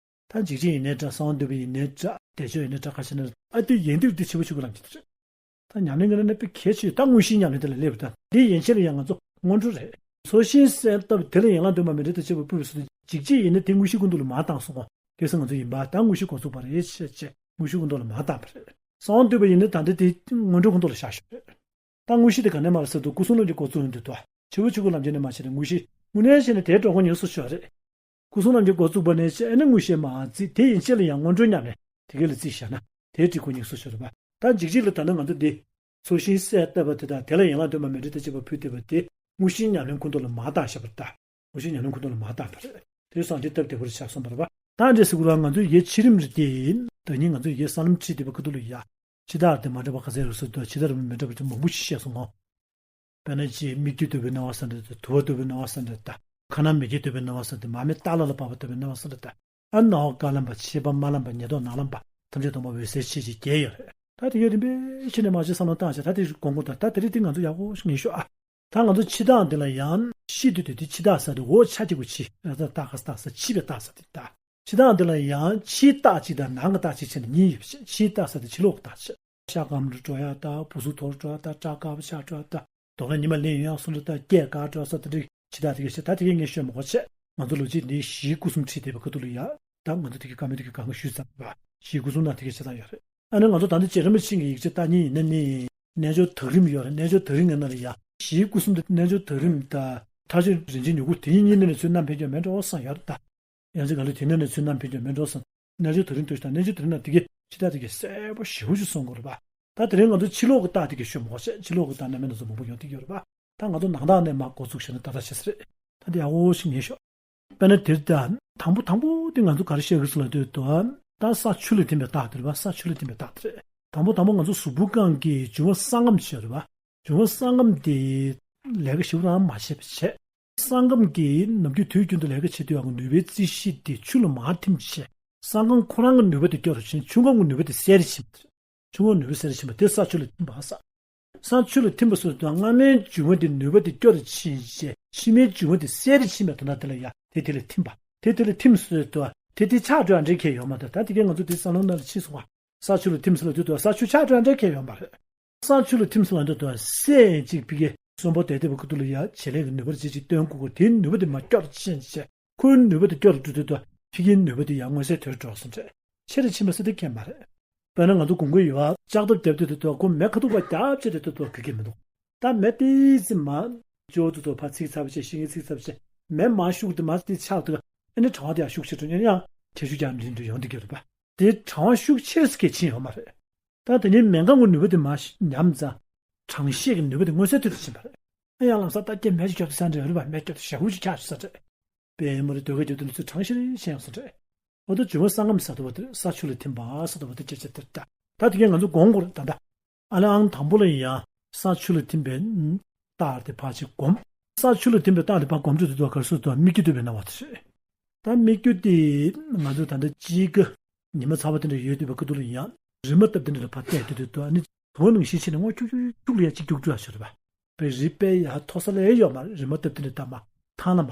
ད་འཇིགས་བྱེད་ཡིན་ནའི་འདྲ། གསང་བ་འདུས་པ་ཡིན་ནའི་འདྲ། བདེ་མཆོག་ཡིན་ནའི་འདྲ། ག་ཅི་ཡིན་ནའི་ཨ་ཏིག་ཡིན་དུས་དེ་འཆི་བ་ཆོས་སྐུ་ལམ་འཁྱེར་དེ་རེད། ད་ཉམས་ལེན་གྱི་ནང་ན་དཔེ་གལ་ཆེ། ད་དངོས་གཞིའི་ཉམས་ལེན་དེ་ལ་སླེབས་པ་དང་དེ་ཡན་ཆད་ལ་ཡང་ང་ཚོ་སྔོན་འགྲོ་རེད། ཚོགས་ཞིང་གསལ་བཏབ་དེ་ལ་ཡན་ལག་བདུན་མ་མཎྜལ་དང་བཅས་པ་ཕུལ་བའི་ཚུལ་དུ་འཇིགས་བྱེད་ཡིན་ན་དེ་དངོས་གཞིའི་སྐུ་མདུན་ལ་མར་བཏང་སོང་ངོ་། དེ་ཚོ་ང་ཚོ་ཡིན་པ་ད་དངོས་གཞི་འགོ་ཚུགས་པ་རེད་ཅེས་བྱས་དངོས་གཞི་སྐུ་མདུན་ལ་མར་བཏང་བ་རེད། གསང་བ་འདུས་པ་ཡིན་ན་ད་ལྟ་དེ་སྔོན་འགྲོའི་སྐུ་མདུན་ལ་བཞག་ཞོག་རེད། ད་དངོས་གཞི་དེ་ག་ནས་མར་ཟེར་དུས་སྐུ་གསུམ་ལམ་གྱི་འགོ་བཙུགས་ཡོང་དུས་དོ། འཆི་བ་ཆོས་སྐུ་ལམ་འཁྱེར་ནས་མར་བྱས་ཏེ་དངོས་གཞི་དངོས་གནས་བྱས་ནས་དེའི་འགྲོ་སྒོ་ཉེས་སུ་ཤོར་རེད། སྐུ་གསུམ་ལམ་གྱི་འགོ་བཙུགས་པ་ནས་བྱས་ནས་དངོས་གཞི་མར་བརྩིས། དེ་ཡན་ཆད་ལ་ཡང་སྔོན་འགྲོའི་ཉམས་ལེན་དེ་ག་ལ་བརྩིས་བཞག་ན་དེའི་འགྲོ་སྒོ་ཉེས་སུ་ཤོར་རེད་པ། ད་འཇིགས་བྱེད་ལ་ད་ནི་ང་ཚོ་འདི་ཚོགས་ཞིང་གསལ་བཏབ་པ་དེ་དང་དེ་ལ་ཡན་ལག་བདུན་མ་མཎྜལ་དང་བཅས་པ་ཕུལ་བསྡད་པ་དེ་དངོས་གཞིའི་ཉམས་ལེན་སྐུ་མདུན་ལ་མར་བཏང་བཞག་པ་རེད་ད། དངོས་གཞིའི་ཉམས་ལེན་སྐུ་མདུན་ལ་མར་བཏང་བ་རེད། དེ་སོང་དེ་སྟབས་བདེ་པོ་རེད་ཆགས་སོང་བ་རེད་པ། ད་འདྲ་ཟེར་དགོས་ར། ང་ཚོ་ཡའི་འཆི་རིམ་རེད་དེ། ད་ནི་ང་ཚོ་ཡའི་ས་ལམ་ཁྲིད་བསྡད་པའི་ཁ་ཐུག་ལ་ཡ། འཆི་བདག་དེ་མ་འདྲ་བ་ག་ཚད་རེད་ཟེར་དུས་འཆི་བདག་རེད་མི་འདྲ་བ་དེ་མང་པོ་ཞིག་བཤད་སོང་ངོ་། དཔེར་ན་ཅིག་སྨིག་རྒྱུ་འདུས་པའི་སྣང་བ་ཟེར་འདྲ་ད། དུ་བ་འདུས་པའི་སྣང་བ་ཟེར་འདྲ་ད། ཁ་ན་མིག་གིས་འདུས་པའི་སྣང་བ་ཟེར་འདྲ། མར་མེ་ལྟག་ལ་ལ་བབས་པ་འདུས་པའི་སྣང་བ་ཟེར་འདྲ་ད། ཨ་སྣང་བ་དཀར་ལམ་པ། ཕྱི་པ་དམར་ལམ་པ། ཉེར་ཐོབ་ནག་ལམ་པ། ཐམས་ཅད་སྟོང་པ་འོད་གསལ་ཕྱེད་ཀྱི་བརྒྱད་ཡོད་རེད། ད་དེ་གའི་རིམ་པས་ཕྱེ་ནས་མར་ཅིག་བསམ་བློ་བཏང་བྱས། ད་དེ་དགོངས་དགོངས་ད། ད་དེ་རིགས་དེ་ང་ཚོ་ཡག་པོ་ཞིག་ངེས་ཤོག་ཨ། ད་ང་ཚོ་འཆི་བདག་འདི་ལ་ཡང་ཤི་དུས་དུས་དེ་འཆི་བདག་ཟེར་དེ་འོག་ཆ་གཅིག་པོ་འཆི། ར་ས་རྟགས་ཁ་རྟགས་ས་འཆི་བའི་རྟགས་ས་དེ་ད། འཆི་བདག་འདི་ལ་ཡང་ཕྱིའི་རྟགས་གཅིག་དང་ནང་གི་རྟགས་གཅིག་བྱས་ནས་གཉིས་ཡོད་པ་བྱས། ཕྱིའི་རྟགས་ས་དེ་ཕྱི་ལོགས་ཀྱི་རྟགས་བྱས། ཤ་སྐམ་རུ་འགྲོ་ཡག་ད། བུ་གཟུགས་མཐོ་རུ་འགྲོ་ཡག་ད། སྐྲ་དཀར་པོ་ཆགས་འགྲོ་ཡག་ད། དོ་ན་ཉི་མ་ལན་ཡོད་ཡག་སོང་འགྲོ་ད། སྐེ་དཀར་འགྲོ་ཡག་ས་དེ་འདྲའི་འཆི་བདག་དེ་གས་བྱས། ད་དེ་གས་ངས་ཤོད་མ་དགོས་བྱས། ང་ཚོ་ལོ་རྒྱུས་འདི་གཞིའི་སྐུ་གསུམ་ཁྲིད་བསྡད་པའི་ཁ་ཐུག་ལ་ཡ། ད་ང་ཚོ་དེ་གས་བཀའ་མོལ་དེ་གས་གང་ག་ཞུས་ཚར་བ། གཞིའི་སྐུ་གསུམ་ནང་དེ་གས་བྱེད་སྟངས་ཡོད་རེད། ཨ་ནི་ང་ཚོ་ད་ལྟ་རྗེ་རིན་པོ་ཆེ་གི་ཡིག་ཆ་ལྟ་མཁན་ཡིན་ན་ནི། རྣལ་འབྱོར་དག་རིམ་ཡོད་རེད། རྣལ་འབྱོར་དག་རིམ་གྱི་ནང་ལ་ཡ། གཞིའི་སྐུ་གསུམ་དེ་རྣལ་འབྱོར་དག་རིམ་དང་། མཐར་ཕྱིན་རིན་ཆེན་མྱུ་གུ་དེ་གཉིས་ནང་ནས་ཚུར་བསྣམས་ཕེབས་རྒྱུ་མེད་འགྲོ་བསམ་ཡོད་རེད་ད། ཡང་ཅིག་ག་ལེར་དེ་ནང་ནས་ཚུར་བསྣམས་ཕེབས་རྒྱུ་མེད་འགྲོ་བསམ། རྣལ་འབྱོར་དག་རིམ་ཐོས་ཤིག་དང་། རྣལ་འབྱོར་དག་རིམ་ནང་དེ་གས་འཆི་བདག་དེ་གས་གསལ་པོ་ཞེ་པོ་ཅིག་གསུང་དགོས་རེད་པ། ད་དེ་རིང་ང་ཚོ་ཕྱི་ལོགས་ཀྱི་རྟགས་དེ་གས་ཤོད་མ་དགོས་བྱས། ཕྱི་ལོགས་ཀྱི་རྟགས་རྣམ་སྨིན་སྣ་ཚོགས་མང་པོ་ཡོང་བསྡད་ཀྱི་ཡོད་རེད་པ། ད་ང་ཚོ་ནང་རྟགས་ནས་མར་འགོ་ཚུགས་བྱས་ན་ད་ལྟ་བྱས་ས་རེད། ད་དེ་ཡག་པོ་ཞིག་ངེས་ཤོག་དཔེར་ན་དེར་ད། དང་པོ་དང་པོ་དེ་ང་ཚོ་ག་རེ་བཤད་ཀྱི་ཟེར་ལབ་དུས་དོ། ད་ས་ཆུ་ལ་ཐིམ་པའི་རྟགས་དེ་རེད་པ། ས་ཆུ་ལ་ཐིམ་པའི་རྟགས་དེ་རེད། དང་པོ་དང་པོ་ང་ཚོ་གཟུགས་པོ་གང་གི་འབྱུང་བ་སྲང་སྐམ་བྱས་རེད་པ། འབྱུང་བ་སྲང་སྐམ་དེ་ལས་ཀ་ཞིབ་རང་མ་བྱས་པ་བྱས། སྲང་སྐམ་གྱིས་ནམ་རྒྱུན་དུས་རྒྱུན་དུ་ལས་ཀ་བྱེད་དུས་ཡང་ནུས་པའི་རྩིས་གཞི་དེ་ཆུ་ལ་མར་ཐིམ་བྱས། སྲང་སྐམ་ཁོ་རང་གི་ནུས་པ་དེ་སྐྱོ་རུ་ཕྱིན། ཆུ་སྐམ་གྱི་ནུས་པ་དེ་གསལ་རུ་ཕྱིན་པ་རེད། ཆུ་སྐམ་ནུས་པ་གསལ་རུ་ཕྱིན་པ་དེ་ས་ཆུ་ལ་ཐིམ་པ་ཟེར། ས་ཆུ་ལ་ཐིམ་པ་ཟེར་དུས་སྔ་མའི་འབྱུང་བ་དེ་ནུས་པ་དེ་སྐྱོ་རུ་ཕྱིན་བྱས། ཕྱི་མའི་འབྱུང་བ་དེ་གསལ་རུ་ཕྱིན་པའི་དོན་དག་དེ་ལ་ཡ། དེ་དེ་ལ་ཐིམ་པ། དེ་དེ་ལ་ཐིམ་ཟེར་དུས་དེ་དེ་ཆགས་འགྲོ་ཡག་འདྲ་གང་ཡང་ཡོད་མ་རེད། ད་དེ་གས་ང་ཚོ་དེ་བསམ་བློ་ནང་ལ་ཕྱིན་སོང་བ། ས་ཆུ་ལ་ཐིམ་ཟེར་ལབ་དུས་དོ། ས་ཆུ་ཆགས་འགྲོ་ཡག་འདྲ་གང་ཡང་ཡོད་མ་རེད། ས་ཆུ་ལ་ཐིམ་ཟེར་ལབ་དུས་དོ། སྲས་གཅིག་ཕ་གི་གསོན་པོ་བསྡད་བསྡད་པའི་ཁ་ཐུག་ལ་ཡ། བྱེད་ལས་ཀྱི་ནུས་པ་ཅིག་ཅིག་སྟོན་དགོས་ཀྱི། དེའི་ནུས་པ་དེ་མར་སྐྱོ་རུ་ཕྱིན་བྱས། ཁོའི་ནུས་པ་དེ་སྐྱོ་རུ་འགྲོ་དུས་དོ། ཕ་གིའི་ནུས་པ་དེ་ཡང་མངོན་གསལ་དོད་རུ་འགྲོ་སོང་འདྲ། ཆེ་རུ་ཕྱིན་པ་ཟེར་དེ་གང་ཡང་མ་རེད། དཔེར་ན་ང་ཚོ་དགུན་ཁ་ཡོད་ཨ། ལྕགས་ཐབ་རྒྱབ་དུས་དོ། ཁོ་མེ་ཁ་ཐུག་པ་རྒྱབ་བྱས་དེ་དོ། དོ་ག་གེ་མི་འདུག་ད་མེ་ཏོག་ཙམ་མར་ཅོག་ཏུ་དོ་ཕར་ཚིག་ཚར་བ་བྱས། ཤིང་གི་ཚིག་ཚར་བ་བྱས། མེ་མར་ཤུགས་དེ་མར་དེ་ཆགས་དུས། ཨ་ནི་གྲང་བ་དེ་ཡང་ཤུགས་ཆེ་འགྲོ། ཡང་ཁྱད་ཤུགས་ཀྱང་འདྲེན་འགྲོ་ཡོང་དེ་ག་རེད་པ། དེ་གྲང་བ་ཤུགས་ཆེ་རུ་གེ་ཕྱིན་ཡོད་མ་རེད། ད་དེ་ནས་མེ་སྐམ་གྱི་ནུས་པ་དེ་མར་ཉམས་ཙང་། གྲང་བྱེད་ཀྱི་ནུས་པ་དེ་མངོན་གསལ་དོད་དུ་ཕྱིན་པ་རེད། ཨ་ཡང་ལམ་སང་ད་སྐད་མེ་ཅིག་རྒྱབ་དུས་ས་འདྲ་ཡོད་རེད་པ། མེ་རྒྱབ་དུས་ཞེ་པོ་ཅིག་ཁྱག་ཤོར་ས་རེད། དཔེ་མ་རེད། ཟློས་གར་རྒྱབ་དུས་ནས་ཚུར་གྲང་ཤེར་ཤེར་ཡོང་ས་རེད། འོ་ད་འབྱུང་བ་སྲང་སྐམ་ཟེར་དུས་བ་དེ་ས་ཆུ་ལ་ཐིམ་པ་ཟེར་དུས་བ་དེ་སྐད་ཆ་དེ་རེད་ད། ད་དེ་གས་ང་ཚོ་སྒོམ་དགོས་རེད་ད་ད། ཨ་ལས་ཨང་དང་པོ་ལ་ཡིན་ཡང་ས་ཆུ་ལ་ཐིམ་པའི་རྟགས་དེ་ཕར་ཅིག་སྒོམ། ས་ཆུ་ལ་ཐིམ་པའི་རྟགས་དེ་ཕར་སྒོམ་དུས་དེ་དུས་བ་ག་རེ་ཟེར་དུས་བ་སྨིག་རྒྱུ་འདུས་པའི་སྣང་བ་དེ་རེད། ད་སྨིག་རྒྱུ་དེ་ང་ཚོ་ད་ལྟ་དཔྱིད་ཀ་ཉི་མ་ཚ་བ་དེ་འདྲ་ཡོད་དུས་བ་ཁ་ཐུག་ལ་ཡིན་ཡང་རིལ་མ་བཏབ་དེ་འདྲ་ལ་ཕར་བལྟས་དུས་དེ་དུས་ཨ་ནི་དུ་བ་ནང་བཞིན་བྱས་ནས་སྔོ་ཁྱུག་ཁྱུག་ཁྱུག་ལ་ཡ་གཅིག་རྒྱུག་འགྲོ་ཡ་ཤོར་བ། པའི་རི་པའི་ཡ་མཐོ་ས་ལ་ཡ་ཡོད་མ་རེད། རིལ་མ་བཏབ་དེ་འདྲ་བཏབ་མ་ཐང་ལ་མ།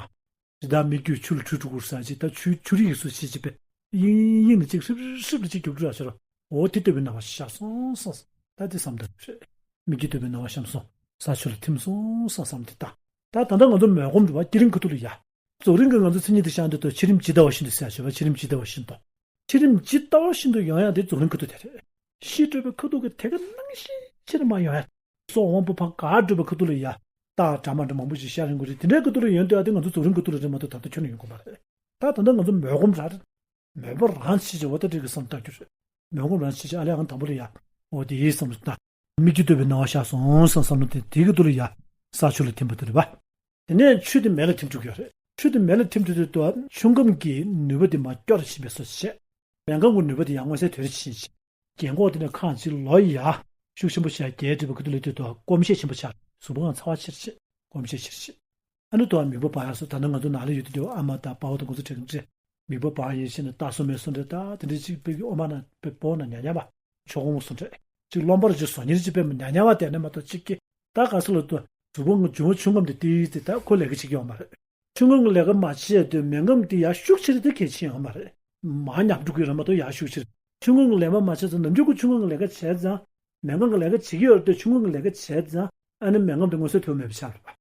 རི་དྭགས་སྨིག་རྒྱུ་ཆུ་ལ་འཁྲུལ་འགྲོ་གི་རེད་ཟེར་ཅིག་ད་ཆུ་ཆུ་རིས་ཡིན་ས་ཅིག་བྱས་པས་དབྱིངས་དབྱིངས་ལ་ཅིག་ཧྲིབ་ཧྲིབ་ལ་ཅིག་རྒྱུག་འགྲོ་ཡ་ཤོར་བ། འོ་དེ་ལྟ་བུའི་སྣང་བ་ཤར་སོང་བསམ། ད་དེ་བསམ་བློ་བཏང་ཤོག་སྨིག་རྒྱུ་ལྟ་བུའི་སྣང་བ་ཤར་སོང་། ས་ཆུ་ལ་ཐིམ་སོང་བསམ་བསམ་དེ་ད། ད་ད་ལྟ་ང་ཚོ་མོས་སྒོམ་རེད་བ། བསྐྱེད་རིམ་ཁ་ཐུག་ལ་ཡ། རྫོགས་རིམ་གྱི་ང་ཚོ་མཚན་ཉིད་དེ་བཤད་དུས་དོ། ཕྱི་རིམ་ཇི་ལྟ་བ་བཞིན་དུ་ཟེར་ཡ་ཞེས་པ། ཕྱི་རིམ་ཇི་ལྟ་བ་བཞིན་དུ། ཕྱི་རིམ་ཇི་ལྟ་བ་བཞིན་དུ་ཡོང་ཡ་དེ་རྫོགས་རིམ་ཁ་ཐུག་དེ་རེད། ཤི་འགྲོ་བའི་ཁ་ཐུག་གི་དེ་ག་ནང་བཞིན་ཕྱིར་མ་ཡོང་ཡ། སྲོག་དབང་པོ་ཕར་འགག་འགྲོ་བའི་ཁ་ཐུག་ལ་ཡ། རྟགས་འདྲ་མ་འདྲ་མང་པོ་ཞིག་ཤར་ཡོང་གི་རེད། དེ་འདྲའི་ཁ་ཐུག་ལ་ཡོང་དུས་ཨ་དེ་ང་ཚོ་རྫོགས་རིམ་ཁ་ཐུག་ལ་རེད་མ་གཏོགས་ད་ལྟ་ཁྱོན་ནས་ཡོང་གི་མ་རེད། ད་ད་ལྟ་ང་ཚོ་མོས་སྒོམ་ར་རེད། མོས་པ་རང་བྱེད་ཀྱི་འོ་ད་འགྲིག་གི་བསམ་བཏང་རྒྱུ་རེད། མོས་སྒོམ་རང་བྱེད་ཀྱི་ཨ་ལས་ཨང་དང་པོ་ལ་ཡ། འོ་དེ་ཡིན་བསམ་ད། སྨིག་རྒྱུ་ལྟ་བུའི་སྣང་བ་ཤར་སོང་བསམ་བསམ་བློ་དེ་དེའི་ཁ་ཐུག་ལ་ཡ། ས་ཆུ་ལ་ཐིམ་པ་དེ་རེད་པ། དེ་ནས་ཆུ་དེ་མེ་ལ་ཐིམ་འགྲོ་གི་ཡོད་རེད། ཆུ་དེ་མེ་ལ་ཐིམ་འགྲོ་དུས་དུ་ཆུ་སྐམ་གྱི་ནུས་པ་དེ་མར་སྐྱོ་རུ་ཕྱིན་པའི་བཟོ་བྱས། མེ་སྐམ་གྱི་ནུས་པ་དེ་ཡང་མངོན་གསལ་དོད་རུ་ཕྱིན་བྱས། རྒན་གོག་དེ་ནས་ཁ་ཅིག་ལོ་ཡ། ཤུགས་ཆེན་པོ་བྱས་རྒྱས་འགྲིབ་པའི་ཁ་ཐུག་ལ་དུས་དུ་སྐོམ་གཤེར་ཆེན་པོ་ཆགས། གཟུགས་པོ་གང་ཚ་བ་ཆེར་ཆེ། སྐོམ་གཤེར་ཆེར་ཆེ། ཨ་ནི་དུ་བ་མིད་པ་འབར་ཡག་སོ། ད་ནི་ང་ཚོ་ནང་ལ་ཡོད་དུས་དུ་ཨ་མ་དང་དཔའ་བོ་དང་ཁོ་ཚོ་དྲན་གི་འདྲ། མིད་པ་འབར་ཡིན་ཕྱིན་ནས་རྟགས་སོ་མེད་སོ་འདྲ། ད་དེ་འདྲ་ཅིག་པའི་ཨོ་མ་ན་པའི་སྤོ་ན་ཉ་ཉ་བ། ཆོག་གོང་སོ་འདྲ། ཅིག་རློན་པར་ཅིག་བཟོ་ཉེར་ཅིག་པའི་ཉ་ཉ་བ་དེ་ནས་མ་གཏོགས་ཅིག་གི་ད་ག་ས་ལ་དུ་གཟུགས་པོ་ང་འབྱུང་བ་ཆུ་སྐམ་དེ་ཏི་ཏི་ད་ཁོ་ལས་ཀ་བྱེད་ཀྱི་ཡོད་མ་རེད། ཆུ་ཁོངས་ཀྱི་ལས་ཀ་མ་བྱས་དུས་སྨན་ཁབ་དེ་ཡར་ཤུགས་ཆེ་རེ་དེ་གལ་ཆེ་ཡོད་མ་རེད། མར་ཉམས་འགྲོ་གི་རེད་མ་གཏོགས་ཡར་ཤུགས་ཆེ་རེ། ཆུ་ཁོངས་ཀྱི་ལས་མ་མ་བྱས་ཙང་ནམ་རྒྱུན་ཁོ་ཆུ་ཁོངས་ཀྱི་ལས་ཀ་བྱས་ཙང་སྨན་ཁབ་ཀྱི་ལས་ཀ་བྱེད་ཀྱི་ཡོད་རེད་དུས་ཆུ་ཁོངས་ཀྱི་ལས་ཀ་བྱས་ཙང་ཨ་ནི་སྨན་ཁབ་དེ་མངོན་གསལ་དོད་མེད་པ་ཆགས་རེད་པ།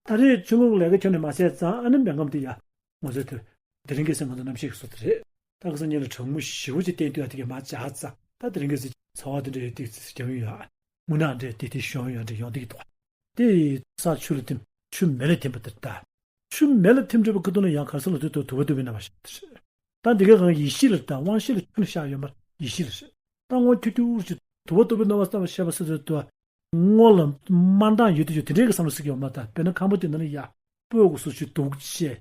ད་རེས་ཆུ་ཁོངས་ཀྱི་ལས་ཀ་ཁྱོན་ནས་མ་བྱས་ཙང་ཨ་ནི་སྨན་ཁབ་དེ་ཡར་མངོན་གསལ་དོད། དེ་རིང་ཁ་སང་ང་ཚོ་གནམ་གཤིས་ཀྱི་བཟོ་དེ་རེད། ད་ཁ་སང་ཉིན་ལ་གྲང་མོ་ཞེ་པོ་ཅིག་བསྟན་དུས་ཨ་དེ་གས་མར་འཇགས་ཙང་ད་དེ་རིང་ཁ་སང་ཚ་བ་དེ་འདྲ་ཡོད་དུས་རྒྱབ་ཡོང་ཡ། རྔུལ་ནག་འདྲ་དེ་དེ་ཤོང་ཡོང་འདྲ་ཡོང་དེ་གི་འདུག་དེ་ས་ཆུ་ལ་ཐིམ་ཆུ་མེ་ལ་ཐིམ་པ་དེར་ལྟ། ཆུ་མེ་ལ་ཐིམ་འགྲོ་བའི་ཁ་ཐུག་ལ་ཡང་ག་རེ་ཟེར་ལབ་དུས་དུ་དུ་བ་བཏུབ་པའི་སྣང་བ་ཤར་དེ་རེད། ད་འདི་ག་གང་ཡེ་ཤེས་ལ་ལྟ། དབང་ཤེས་ལ་ཁྱོན་ནས་ཤར་ཡོད་མ་རེད། ཡེ་ཤེས་ལ་རེད། ད་སྔོ་ཁྱུག་ཁྱུག་ཅིག་དུ་བ་བཏུབ་པའི་སྣང་བ་ལྟ་བ་ཤར་བ་ཟེར་དུས་དུ་བ། སྔོ་ལ་དམར་མདངས་ཡོད་དུ་ཡོད་དེ་འདྲའི་གི་བསམ་བློ་ཟེར་གྱི་ཡོད་མ་རེད། ད་དཔེར་ན་ཁང་པ་དེ་ནང་ལ་ཡ་སྤོས་ཀྱི་སོ་ཆུ་དུག་བྱས།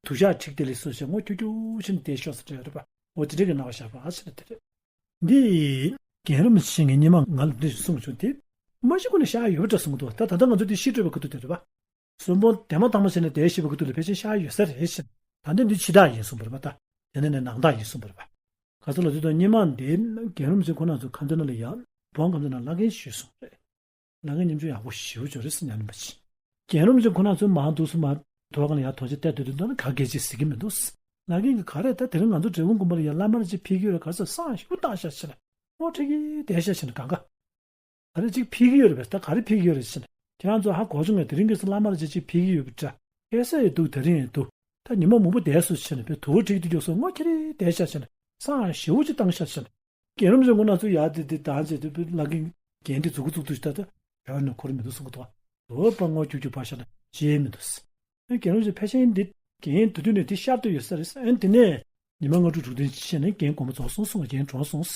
དུ་ཞག་ཁྲིག་དེ་ལས་སོ་བྱས་སྔོ་ཁྱུག་ཁྱུག་ཕྱིན་དེ་ཤོག་ཟེར་བྲལ་རེད་པ། འོ་དེ་འདྲའི་གི་སྣང་བ་ཤར་བ་ཟེར་དེ་རེད། འདི། རྒན་རིན་པོ་ཆེ་ངས་སྔོན་མ་ང་ལ་འདི་གསུངས་བྱུང་དེ། མ་གཞི་ཁོ་ནས་ཤར་ཡོད་པ་འདྲ་གསུངས་འདུག་ད་ད་ལྟ་ང་ཚོ་འདི་ཤི་སྤྲོད་པའི་ཁ་ཐུག་དེ་རེད་པ། གསོན་པོ་དེ་མ་དང་མ་བྱས་ནས་བསྡད་ཤི་བའི་ཁ་ཐུག་ལ་ཕལ་ཆེར་ཤར་ཡོད་ས་རེད་ཤི། ད་འདི་འདི་ཕྱི་ཐག་ཡིན་གསུངས་པ་རེད་པ། ད་དེ་ནས་ནས་ནང་ཐག་ཡིན་གསུངས་པ་རེད་པ། ག་ཚོད་ལ་དུས་དང་སྔོན་མ་འདི་རྒན་རིན་པོ་ཆེ་ཁོ་རང་ཚོ་ཁང་ཚན་ནང་ལ་ཡ་བོང་ཁང་ཚན་ནང་ལ་ལག་འཁྱེར་ཞུས་སོང་རེད། ལག་འཁྱེར་ཉམ་ཆུང་ཡག་པོ་ཞེ་པོ་ཅིག་རེད་ཟེར་ཉན་པ་ཅིག་རྒན་རིན་པོ་ཆེ་ཁོ་རང་ཚོའི་མང་འདུག་སེ་མར་དུ་བ་སྒང་ལ་ཡར་དོ་ཆེ་བལྟས་སྡོད་དུས་འདུག་ན་ག་གེ་ཅིག་ཟེར་གྱི་མི་འདུག་ལག་འཁྱེར་གྱི་ག་རེ་ད་དེ་རིང་ང་ཚོ་འབྲས་སྤུངས་དགོན་པ་ལ་ཡར་བླ་མ་རེ་ཅིག་ཕེབས་ཀྱི་ཡོད་རེད། ག་རེ་ཟེར་བསང་ཞིག་བཏང་ཤག་ཟེར་ནས་སྔོ་ཁྲིག་གི་བསྡད་ཤག་ཟེར་ནས་གང་ག་ག་རེ་ཅིག་ཕེབས་ཀྱི་ཡོད་རེད་པས། ད་ག་རེ་ཕེབས་ཀྱི་ཡོད་རེད་ཟེར་ནས་ཁྱེད་རང་ཚོ་ཧ་གོ་བྱུང་ངས་དེ་རིང་གི་སེ་བླ་མ་རེ་ཅིག་ཅིག་ཕེབས་ཀྱི་ཡོད་པ་འདྲ། ཁ་སང་ཡོད་འདུག་དེ་རིང་ཡོད་འདུག་ད་ཉི་མ་མང་པོ་བསྡད་སོང་ཟེར་ནས་པས་དུ་བ་ཁྲིག་དུ་རྒྱུགས་སོང་སྔོ་ཁྲིག་བསྡད་ཤག་ཟེར་ནས་བསང་ཞེ་པོ་ཅིག་བཏང་ཤག་ཟེར་ནས། རྒན་རིན་པོ་ཆེ་ཁོང་རྣམ་ཚོ་ཡར་དེ་དེ་དང་བྱས་དེ་ལག་གི་རྒན་དེ་མཛུབ་གུ་བཙུགས་དུས་ད་ལྟ་ཡར་ནས་འཁོར་མི་འདུག་གསུང་གི་འདུག་དོ་པ་སྔོ་ཁྱུག་ཁྱུག་ཕར་ཤར་ན་བྱེད་མི་འདུག་ཨེ་རྒན་རིན་པོ་ཆེ་ཕལ་ཆེར་འདི་རྒན་དུས་དུས་ནས་དེ་ཤར་དུ་ཡོད་ས་རེད། ཨེ་དེ་ནས་ཉི་མ་ལྔ་དྲུག་དྲུག་བདུན་ཕྱིན་ནས་རྒན་དགོངས་པ་རྫོགས་སོང་གསུང་བ་རྒན་གྲོངས་སོང་།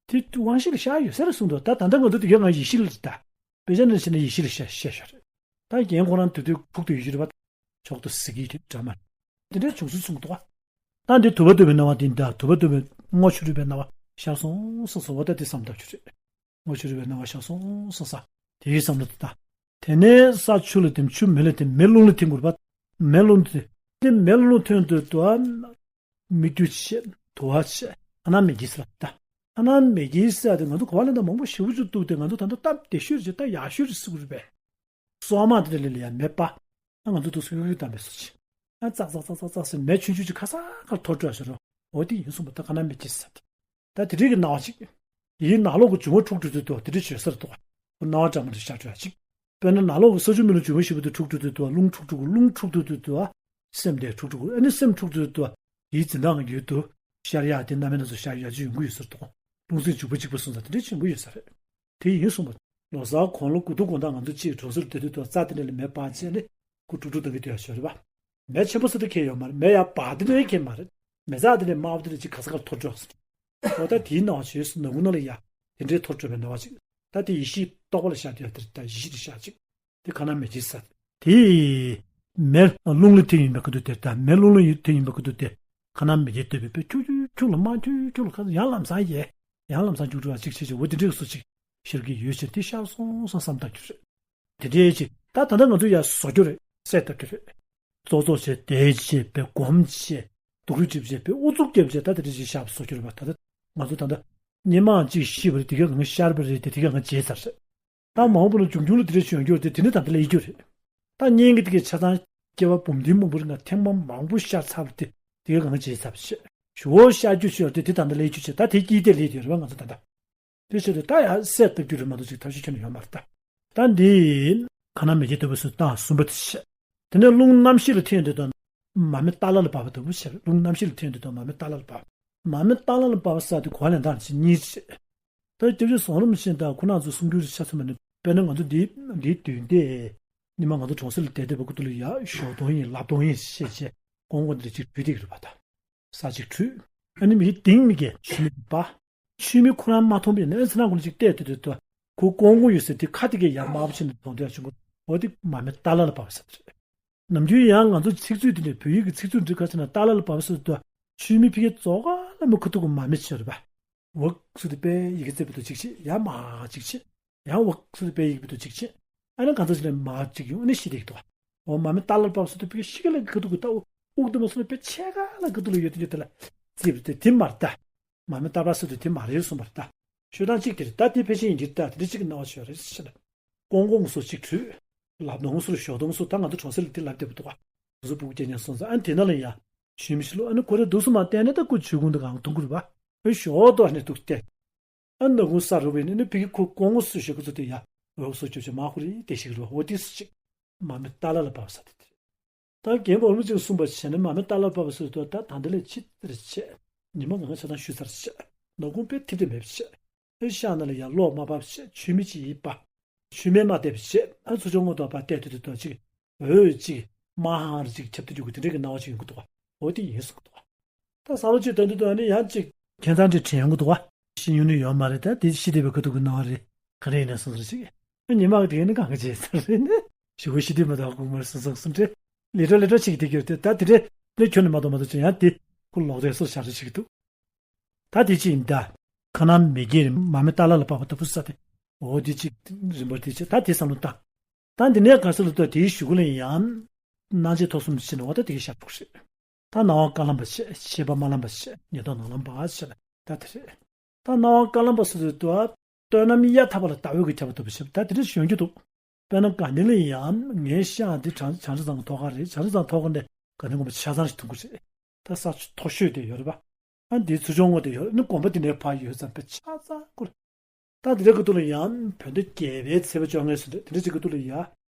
དེ་དབང་ཤེས་ལ་ཤར་ཡོད་ས་རེད་གསུངས་འདུག་ད་ད་ལྟ་ང་ཚོ་དེ་གའི་ངང་ཡེ་ཤེས་ལ་རེད། ད་དཔེ་ཆ་ནས་བྱས་ན་ཡེ་ཤེས་ལ་ཤར་ཤར་ཤར་རེད། ད་རྒན་ཁོ་རང་དུས་དུས་ཁུག་ཏུ་ཡོད་ཀྱི་རེད་པ། མཆོག་ཏུ་གཟིགས་ཀྱི་འདྲ་མ། དེ་འདྲའི་བྱུང་ཚུལ་གསུངས་འདུག་ད་འདི་དུ་བ་བཏུབ་པའི་སྣང་བ་དེ་འདྲ་དུ་བ་བཏུབ་པའི་སྔོ་ཆུ་རུད་པའི་སྣང་བ་ཤར་སོང་སོང་སོང་བ་ད་དེ་བསམ་ཐབས་ཆུ་རེད། སྔོ་ཆུ་རུད་པའི་སྣང་བ་ཤར་སོང་སོང་ས། དེའི་བསམ་བློ་དེ་ད། དེ་ནས་ས་ཆུ་ལ་ཐིམ་ཆུ་མེ་ལ་ཐིམ་མེ་རླུང་ལ་ཐིམ་དགོས་པ། མེ་རླུང་དེ་དེ་མེ་རླུང་ཐོན་དུས་དུ་མིག་རྒྱུ་ཆེ་དུ་བ་ཆེ་ཁ་ན་མེ་གི་ས་ད། ཁ་ན་མེ་གི་ས་དེ་ང་ཚོ་གོ་བ་ལེན་ད་མང་པོ་ཞེ་པོ་ཅིག་འདུག་དེ་ང་ཚོ་ད་ལྟ་སྟབས་བདེ་ཤོས་རེད་ད་ཡག་ཤོས་རེད་ཟེར་གི་རེད་པས། སོག་མ་དེ་ལ་ལ་ཡ་མེ་སྤར། ཨ་ང་ཚོ་འདུག་སེ་གཡུག་གཡུག་བཏང་པའི་སོ་ཆེ། ཨ་ཙག་ཙག་ཙག་ཙག་ཙག་ཟེར་མེ་ཆུང་ཆུང་ཅིག་ཁ་སང་ཁར་འཐོར་འགྲོ་ཟེར་རོ། འོ་དེ་ཡིན་གསུངས་པ་ད་ཁ་ན་མེ་ཅི་ཟེར། ད་དེ་འདྲའི་གི་སྣང་བ་ཅིག་དེའི་ནང་ལོགས་ཀྱི་འབྱུང་བ་འཁྲུག་འགྲོ་དུས་དོ་དེ་འདྲ་བྱོས་ས་རེད་དོ། ཁོ་སྣང་བ་འདྲ་མི་འདྲ་ཤར་འགྲོ་ཡ་ཅིག་དཔེར་ན་ནང་ལོགས་ཀྱི་ས་ཆུ་མེ་རླུང་འབྱུང་བ་བཞི་པོ་དེ་འཁྲུག་འགྲོ་དུས་དོ་རླུང་འཁྲུག་འགྲོ་གི་རླུང་འཁྲུག་འགྲོ་དུས་དོ། སེམས་དེ་འཁྲུག་འགྲོ་གི་ཨ་ནི་སེམས་འཁྲུག་འགྲོ་དུས་དོ། དེའི་འཛིན་སྟངས་ཀྱི་ཡུལ་དུ་ཤར་ཡ་དེ་རྣམ་སྨིན་སྣ་ཚོགས་ཤར་ཡ་ཅིག་ཡོང་གི་ཡོད་ས་རེད་དོ། རླུང་སེམས་འཇུག་པ་གཅིག་པ་སོང་ཙང་དེ་འདྲ་ཅིག་ཡོང་གི་ཡོད་ས་རེད། དེ་ཡིན་གསུངས་པ། ལོ་གསར་གོང་ལོ་དགུ་ཐུག་དགོང་དག་ང་ཚོ་གཅིག་གྲོང་གསེབ་སྡོད་དུས་དུ་རྩྭ་དེ་འདྲ་ལ་མེ་སྤར་བྱས་ནས་ཁོ་དཀྲུག་དཀྲུག་བཏང་གི་སྡོད་ཡ་ཞོར་རེད་པ། མེ་ཆེན་པོ་སུ་དང་ཁེལ་ཡོད་མ་རེད། མེ་ཡར་འབར་དེ་འདྲ་ཁེལ་མ་རེད། མེ་བཙག་དེ་འདྲ་དམར་པོ་དེ་འདྲ་ཅིག་ག་ས་གར་འཐོར་འགྲོ་ཟེར། འོ་ད་དེའི་སྣང་བ་བྱོས་སུ་ནག་ཁུང་ནང་ལ་ཡ་དེ་འདྲའི་འཐོར་འགྲོ་བའི་སྣང་བ་ཅིག་ད་དེ་ཡེ་ཤེས་རྟོག་པ་ལ་ཤར་དུས་ཡ་དེ་རེད། ད་ཡེ་ཤེས་དེ་ཤར་ཅིག་དེ་ཁ་ན་མེ་ཅི་ཟེར། དེ་མེ་རླུང་ལ་ཐིམ་ཡིན་པའི་ཁ་ཐུག་དེ་ད་མེ་རླུང་ལ་ཐིམ་ཡིན་པའི་ཁ་ཐུག་དེ་ཁ་ན་མེ་ཅི་ལྟོས་པའི་དཔེ་ཁྱུག་ཁྱུག་ཁྱུག་ལ་མ་ཁྱུག་ཁྱུག་ལ་ཁ་ཡང་ལམ་སང་ཡལ། ཡང་ལམ་སང་རྒྱུག་འགྲོ་བ་ཅིག་བྱེད་ཅིག་འོ་དེ་འདྲའི་སུ་ཅིག་ཤར་གྱི་ཡོད་ཕྱིར་དེ་ཤར་སོང་སོང་བསམ་ཐག་གི་རེད། དེ་འདྲའི་ཅིག་ད་ད་ལྟ་ང་ཚོ་ཡར་བཟོ་རྒྱུ་རེད། གསལ་བཏབ་རྒྱུ་རེད། ཙོག་ཙོག་བྱས་དེ་བྱས་པའི་སྒོམ་བྱས་སྡུག་རུས་སྒྲིབ་བྱས་པའི་ཨུ་ཚུགས་རྒྱབ་བྱས་ད་དེ་འདྲ་ཅིག་ཤར་བཟོ་རྒྱུ་རེད་པ། ད་ལྟ་ང་ཚོ་ད་ལྟ་སྔོན་མ་ཅིག་ཤི་བ་རེད། དེ་ག་གང་ཤར་བ་རེད། དེ་དེ་ག་གང་བྱས་ཚར་རེད། ད་མ་འོངས་པ་ལ་འབྱུང་འགྱུར་ལ་དེ་འདྲ་བྱུང་རྒྱུ་རེད། དེ་དེ་ནི་ད་ལྟ་ལས་རྒྱུ་རེད། ད་གཉིས་ཀྱི་དེ་གའི་ཆ་ཚང་སྐྱེ་བ་འབུམ་སྡེ་མང་པོ་རིང་ལ་ཐེངས་མ་མང་པོ་ཤར་ཚར་བ་དེ་དེ་ག་གང་བྱས་ཚར་བ་ཞེས་ཞུ་བོ་ཤར་རྒྱུ་ཞུ་བ་དེ་དེ་ད་ལྟ་ལས་རྒྱུ་བྱས་ད་དེ་དཀྱིལ་དེ་ལས་དེ་རེད་པ། ང་ཚོ་ད་ལྟ་དེ་བྱས་ཏེ་ད་ཡང་གསལ་བཏབ་རྒྱུ་རེད་མ་གཏོགས་ཅིག་ཐབས་ཤེས་ཁྱོན་ནས་ཡོད་མ་རེད་ད། ད་འདི་ཁ་ན་མེ་ཅི་ལྟོས་པའི་སུ་དང་གསུམ་པ་དེ་བྱས། དེ་ནས་རླུང་རྣམ་ཤེས་ལ་ཐིམ་དུས་དང་མར་མེ་ཏཱ་ལ་ལ་བབས་པ་ལྟ་བུ་བྱས། རླུང་རྣམ་ཤེས་ལ་ཐིམ་དུས་དང་མར་མེ་ཏཱ་ལ་ལ་བབས། མར་མེ་ཏཱ་ལ་ལ་བབས་ས་དེ་གོ་བ་ལེན་སྟངས་ཅིག་གཉིས་རེད། ད་སྐྱབས་རྗེ་ཟམ་གདོང་རིན་པོ་ཆེ་དང་ཁོང་རྣམ་ཚོ་གསུང་རྒྱུན་རེ་ཆ་མཚོན་པ་ནི་དཔེར་ན་ང་ཚོ་འདི་འདིའི་མདུན་དེ་ཉི་མ་ང་ཚོ་གྲོང་གསེབ་ལ་བསྡད་བསྡད་པའི་སྐུ་ཐུག་ལ་ཡ་ཞོགས་དོང་ཡིན་ལབ་དོང་ཡིན་ཞེས་བྱས་ཀོང་ཀོང་འདི་འདྲ་ཅིག་བྲུས་བསྡད་ཀྱི་རེད་པ། ད་ས་ཅིག་བྲུས། ཨ་ནི་མི་གི་གདིང་མི་གས་ཆུ་མིག་འབའ། ཆུ་མིག་ཁོ་རང་མ་མཐོང་པས་ན་ཚེ་ན་ཀུན་ཅིག་བལྟས་ཏེ་དུས་ད་ཁོ་ཀོང་ཀོང་ཡོད་ཟེར་དེ་ཁ་དེ་གས་ཡར་དམར་པོ་ཕྱིན་ནས་མཐོང་དུས་ཡ་ཆུང་ཀུ་འོ་དེ་མར་མེ་ཏཱ་ལ་ལ་བབས་ས་རེད། ནམ་རྒྱུན་ཡང་ང་ཚོ་ཚིག་མཛོད་དེ་ནས་བོད་ཡིག་གི་ཚིག་མཛོད་འབྲི་ཁ་ཕྱིན་ན་ཏཱ་ལ་ལ་བབས་ས་དུས་ཆུ་མིག་ཕི་གས་རྫོགས་ག་ལ་མི་ཁ་ཐུག་གི་མར་མེ་ཆེ་རེད་པ། འོག་སུ་དེ་པའི་ཡི་གེ་བརྩེགས་པའི་དུ་གཅིག་བྱེད། ཡང་མ་གཅིག་བྱེད། ཡང་འོག་སུ་དེ་པའི་ཡི་གེ་བརྩེགས་པའི་དུ་གཅིག་བྱེད། ཨ་ནི་གང་ཚ་ཞིག་ལ་མ་གཅིག་ཡོང་ཨ་ནི་ཤི་དེ་གི་དོ། འོ་མར་མེ་ཏཱ་ལར་བབས་སུ་དུ་པའི་ཤི་ག་ལ་གི་དུ་གི་ད་འོག་དུ་མ་སུ་ལ་པའི་ཆེ་ག་ལ་གི་དུ་ལ་ཡོད་དེ་ཡོད་དེ་ལ་རྩིབ་དེ་དེ་མར་ད། མར་མེ་ཏཱ་བབས་སུ་དུ་དེ་མ་རེད་གསུངས་པར་ད། ཤོད་སྟངས་གཅིག་དེ་རེད། ད་དེ་ཕལ་ཆེར་ཡིན་གྱི་ད་དེ་འདྲ་གཅིག་གི་སྣང་བ་ཤོད་རེད་ཤི་ལ། ཀོང་ཀོང་སོ་གཅིག་བྲུས། ལབ་དོང་སོར་ཞོག་དོང་སོ་ད་ང་ཚོ་གྲོང་གསེབ་ལ་དེ་ལབ་བསྡད་པ་འདུག་ག་ང་ཚོ་སྤུ་གུ་སྐྱེ་ཉེན་སོང་ཙང་ཨ་ནི་དེ་ན་ལ་ཡ་ཞུས་མི་ཤི་ལོ། ཨ་ནི་ཁོ་རེ་འདུག་སུ་མ་བལྟས་ནས་ད་ཁོ་ཇུས་ཁུངས་དུ་གང་མཐོང་གི་རེད་པ། ཨ་ཞོག་ཏོ་ཨ་ནི་འདུག་བལྟས། ཨ་ནག་ཁུང་ས་རུབ་པས་ནི་ཕ་གི་ཁོ་སྐུ་ངོ་སུ་ཞིག་ཁོ་ཚོ་དེ་ཡ་འོག་སོ་ཅོ་ཅོ་མ་ཁོ་རེ་དེ་ཞིག་རུ་འོ་དེ་སུ་ཅིག་མ་མི་ཏཱ་ལ་ལ་བབས་ས་དེ་དེ་རེད། ད་རྒན་པ་འོར་མི་ཅིག་གསུངས་པ་བྱས་ནས་མ་མི་ཏཱ་ལ་ལ་བབས་སུ་དོ་ད་ད་འདི་ལས་ཕྱི་དེར་བྱས་ཉི་མ་ང་ཆ་ཚང་ཞུ་ཚར་བྱས་ནག་ཁུང་པས་ཐིབ་དེ་མེད་བྱས། ཨེ་ཤ་ན་ལ་ཡ་ལོག་མ་བབས་བྱས་ཆུ་མི་ཅིག་ཡིབ་པ། ཆུ་མེད་མ་བལྟས་བྱས་ཨ་ཚུ་ཅོ་ངོ་དོ་པ་བལྟས་དུ་དུ་དོ་ཅིག་འོད་ཅིག་མ་ཧང་རི་ཅིག་ཁྱབ་ཏུ་རྒྱུག་གི་དེ་འདྲས་ཀྱི་སྣང་བ་ཅིག་ཡོང་གི་འདུག་ག་འོ་དེ་ཡིན་གསུངས་གི་འདུག་ག་ད་ས་ལོ་གཅིག་དོན་དུ་དོན་ནི་ཡང་གཅིག་ཁྱད་མཚར་འདྲ་དྲན་ཡོང་གི་འདུག་བ། ཤི་ཡོང་ནི་ཡོད་མ་རེད། ད་དེ་ཤི་བསྡད་པའི་ཁ་ཐུག་གི་སྣང་བ་རེད། ག་རེ་ཡིན་ན་སོང་ཟེར་ཅིག་ཨ་ཉི་མ་གི་དེ་ནི་གང་ག་བྱས་ཚར་རེད་ནི། ཞི་བོ་ཤི་དུས་མ་གཏོགས་ཁུག་མར་སོང་སོང་སོང་ཁྲེ། ལི་ཏྲོ་ལི་ཏྲོ་ཅིག་དེ་གྱུར་ཏེ་ད་དེ་འདྲས་ནི་ཁྱོད་ནི་མ་གཏོགས་མ་གཏོགས་ཅི་ཡང་དེ་ཁུ་ལོག་རེད་སོ་ཤར་རེ་ཅིག་འདུག་ད་དེ་ཅི་ཡིན་ད། ཁ་ནང་མི་སྒེར་མ་མི་ཏཱ་ལ་ལ་བབས་པ་ལྟ་བུ་ས་དེ། འོ་དེ་ཅིག་རིམ་པར་དེ་ཅི་ད་དེ་བསམ་བློ་བཏང་། ད་འདི་ནས་ག་ས་ལ་ལྟོས་དེའི་གཞུག་གུ་ལ་ཡང་། སྣང་མཆེད་ཐོབ་གསུམ་ཕྱིན་ནས་འོ་ད་དེ་གི་ཞབས་དྲུག་རེད། ད་སྣང་བ་དཀར་ལམ་པ་བྱས་ཤེས་པ་དམར་ལམ་པ་བྱས་ཉེར་ཐོབ་ནག་ལམ་པ་བྱས་ལ་ད་དེ་རེད། ད་སྣང་བ་དཀར་ལམ་པ་སོ་སོའི་ལྟོས། བཏོན་ནམ་གཡའ་ཐག་པ་ལ་ཟླ་འོད་ཀྱི་ཁྱབ་པ་ལྟ་བུ་ཞིག་ད་དེ་འདྲ་ཞོན་རྒྱུ་འདུག་དཔེར་ན་དགའ་ལྡན་ལ་ཡང་ངའི་ཤག་འདི་བྱང་བྱང་ཆུབ་ཚང་གི་ཐོག་ཁ་རེད། བྱང་ཆུབ་ཚང་ཐོག་ཁ་ནས་དགའ་ལྡན་དགོན་པ་ཆ་ཚང་ཞིག་མཐོང་གི་རེད། ད་ས་མཐོ་ཤོས་དེ་ཡོད་རེད་པ། ཨ་འདིའི་ཚུར་ཕྱོགས་ངོས་དེ་ཡོད་རེད། ཨ་ནི་དགོན་པ་འདི་ནས་ཕར་ཡོད་ཙམ་པའི་ཆ་ཚང་ཁུར། ད་འདི་འདྲའི་ཁ་ཐུག་ལ་ཡང་བོད་ཟླ་བརྒྱད་པའི་ཚེས་པ་བཅོ་ལྔའི་སུ་འདྲ་དེ་འདྲ་ཅིག་ཁ་ཐུག་ལ་ཡ།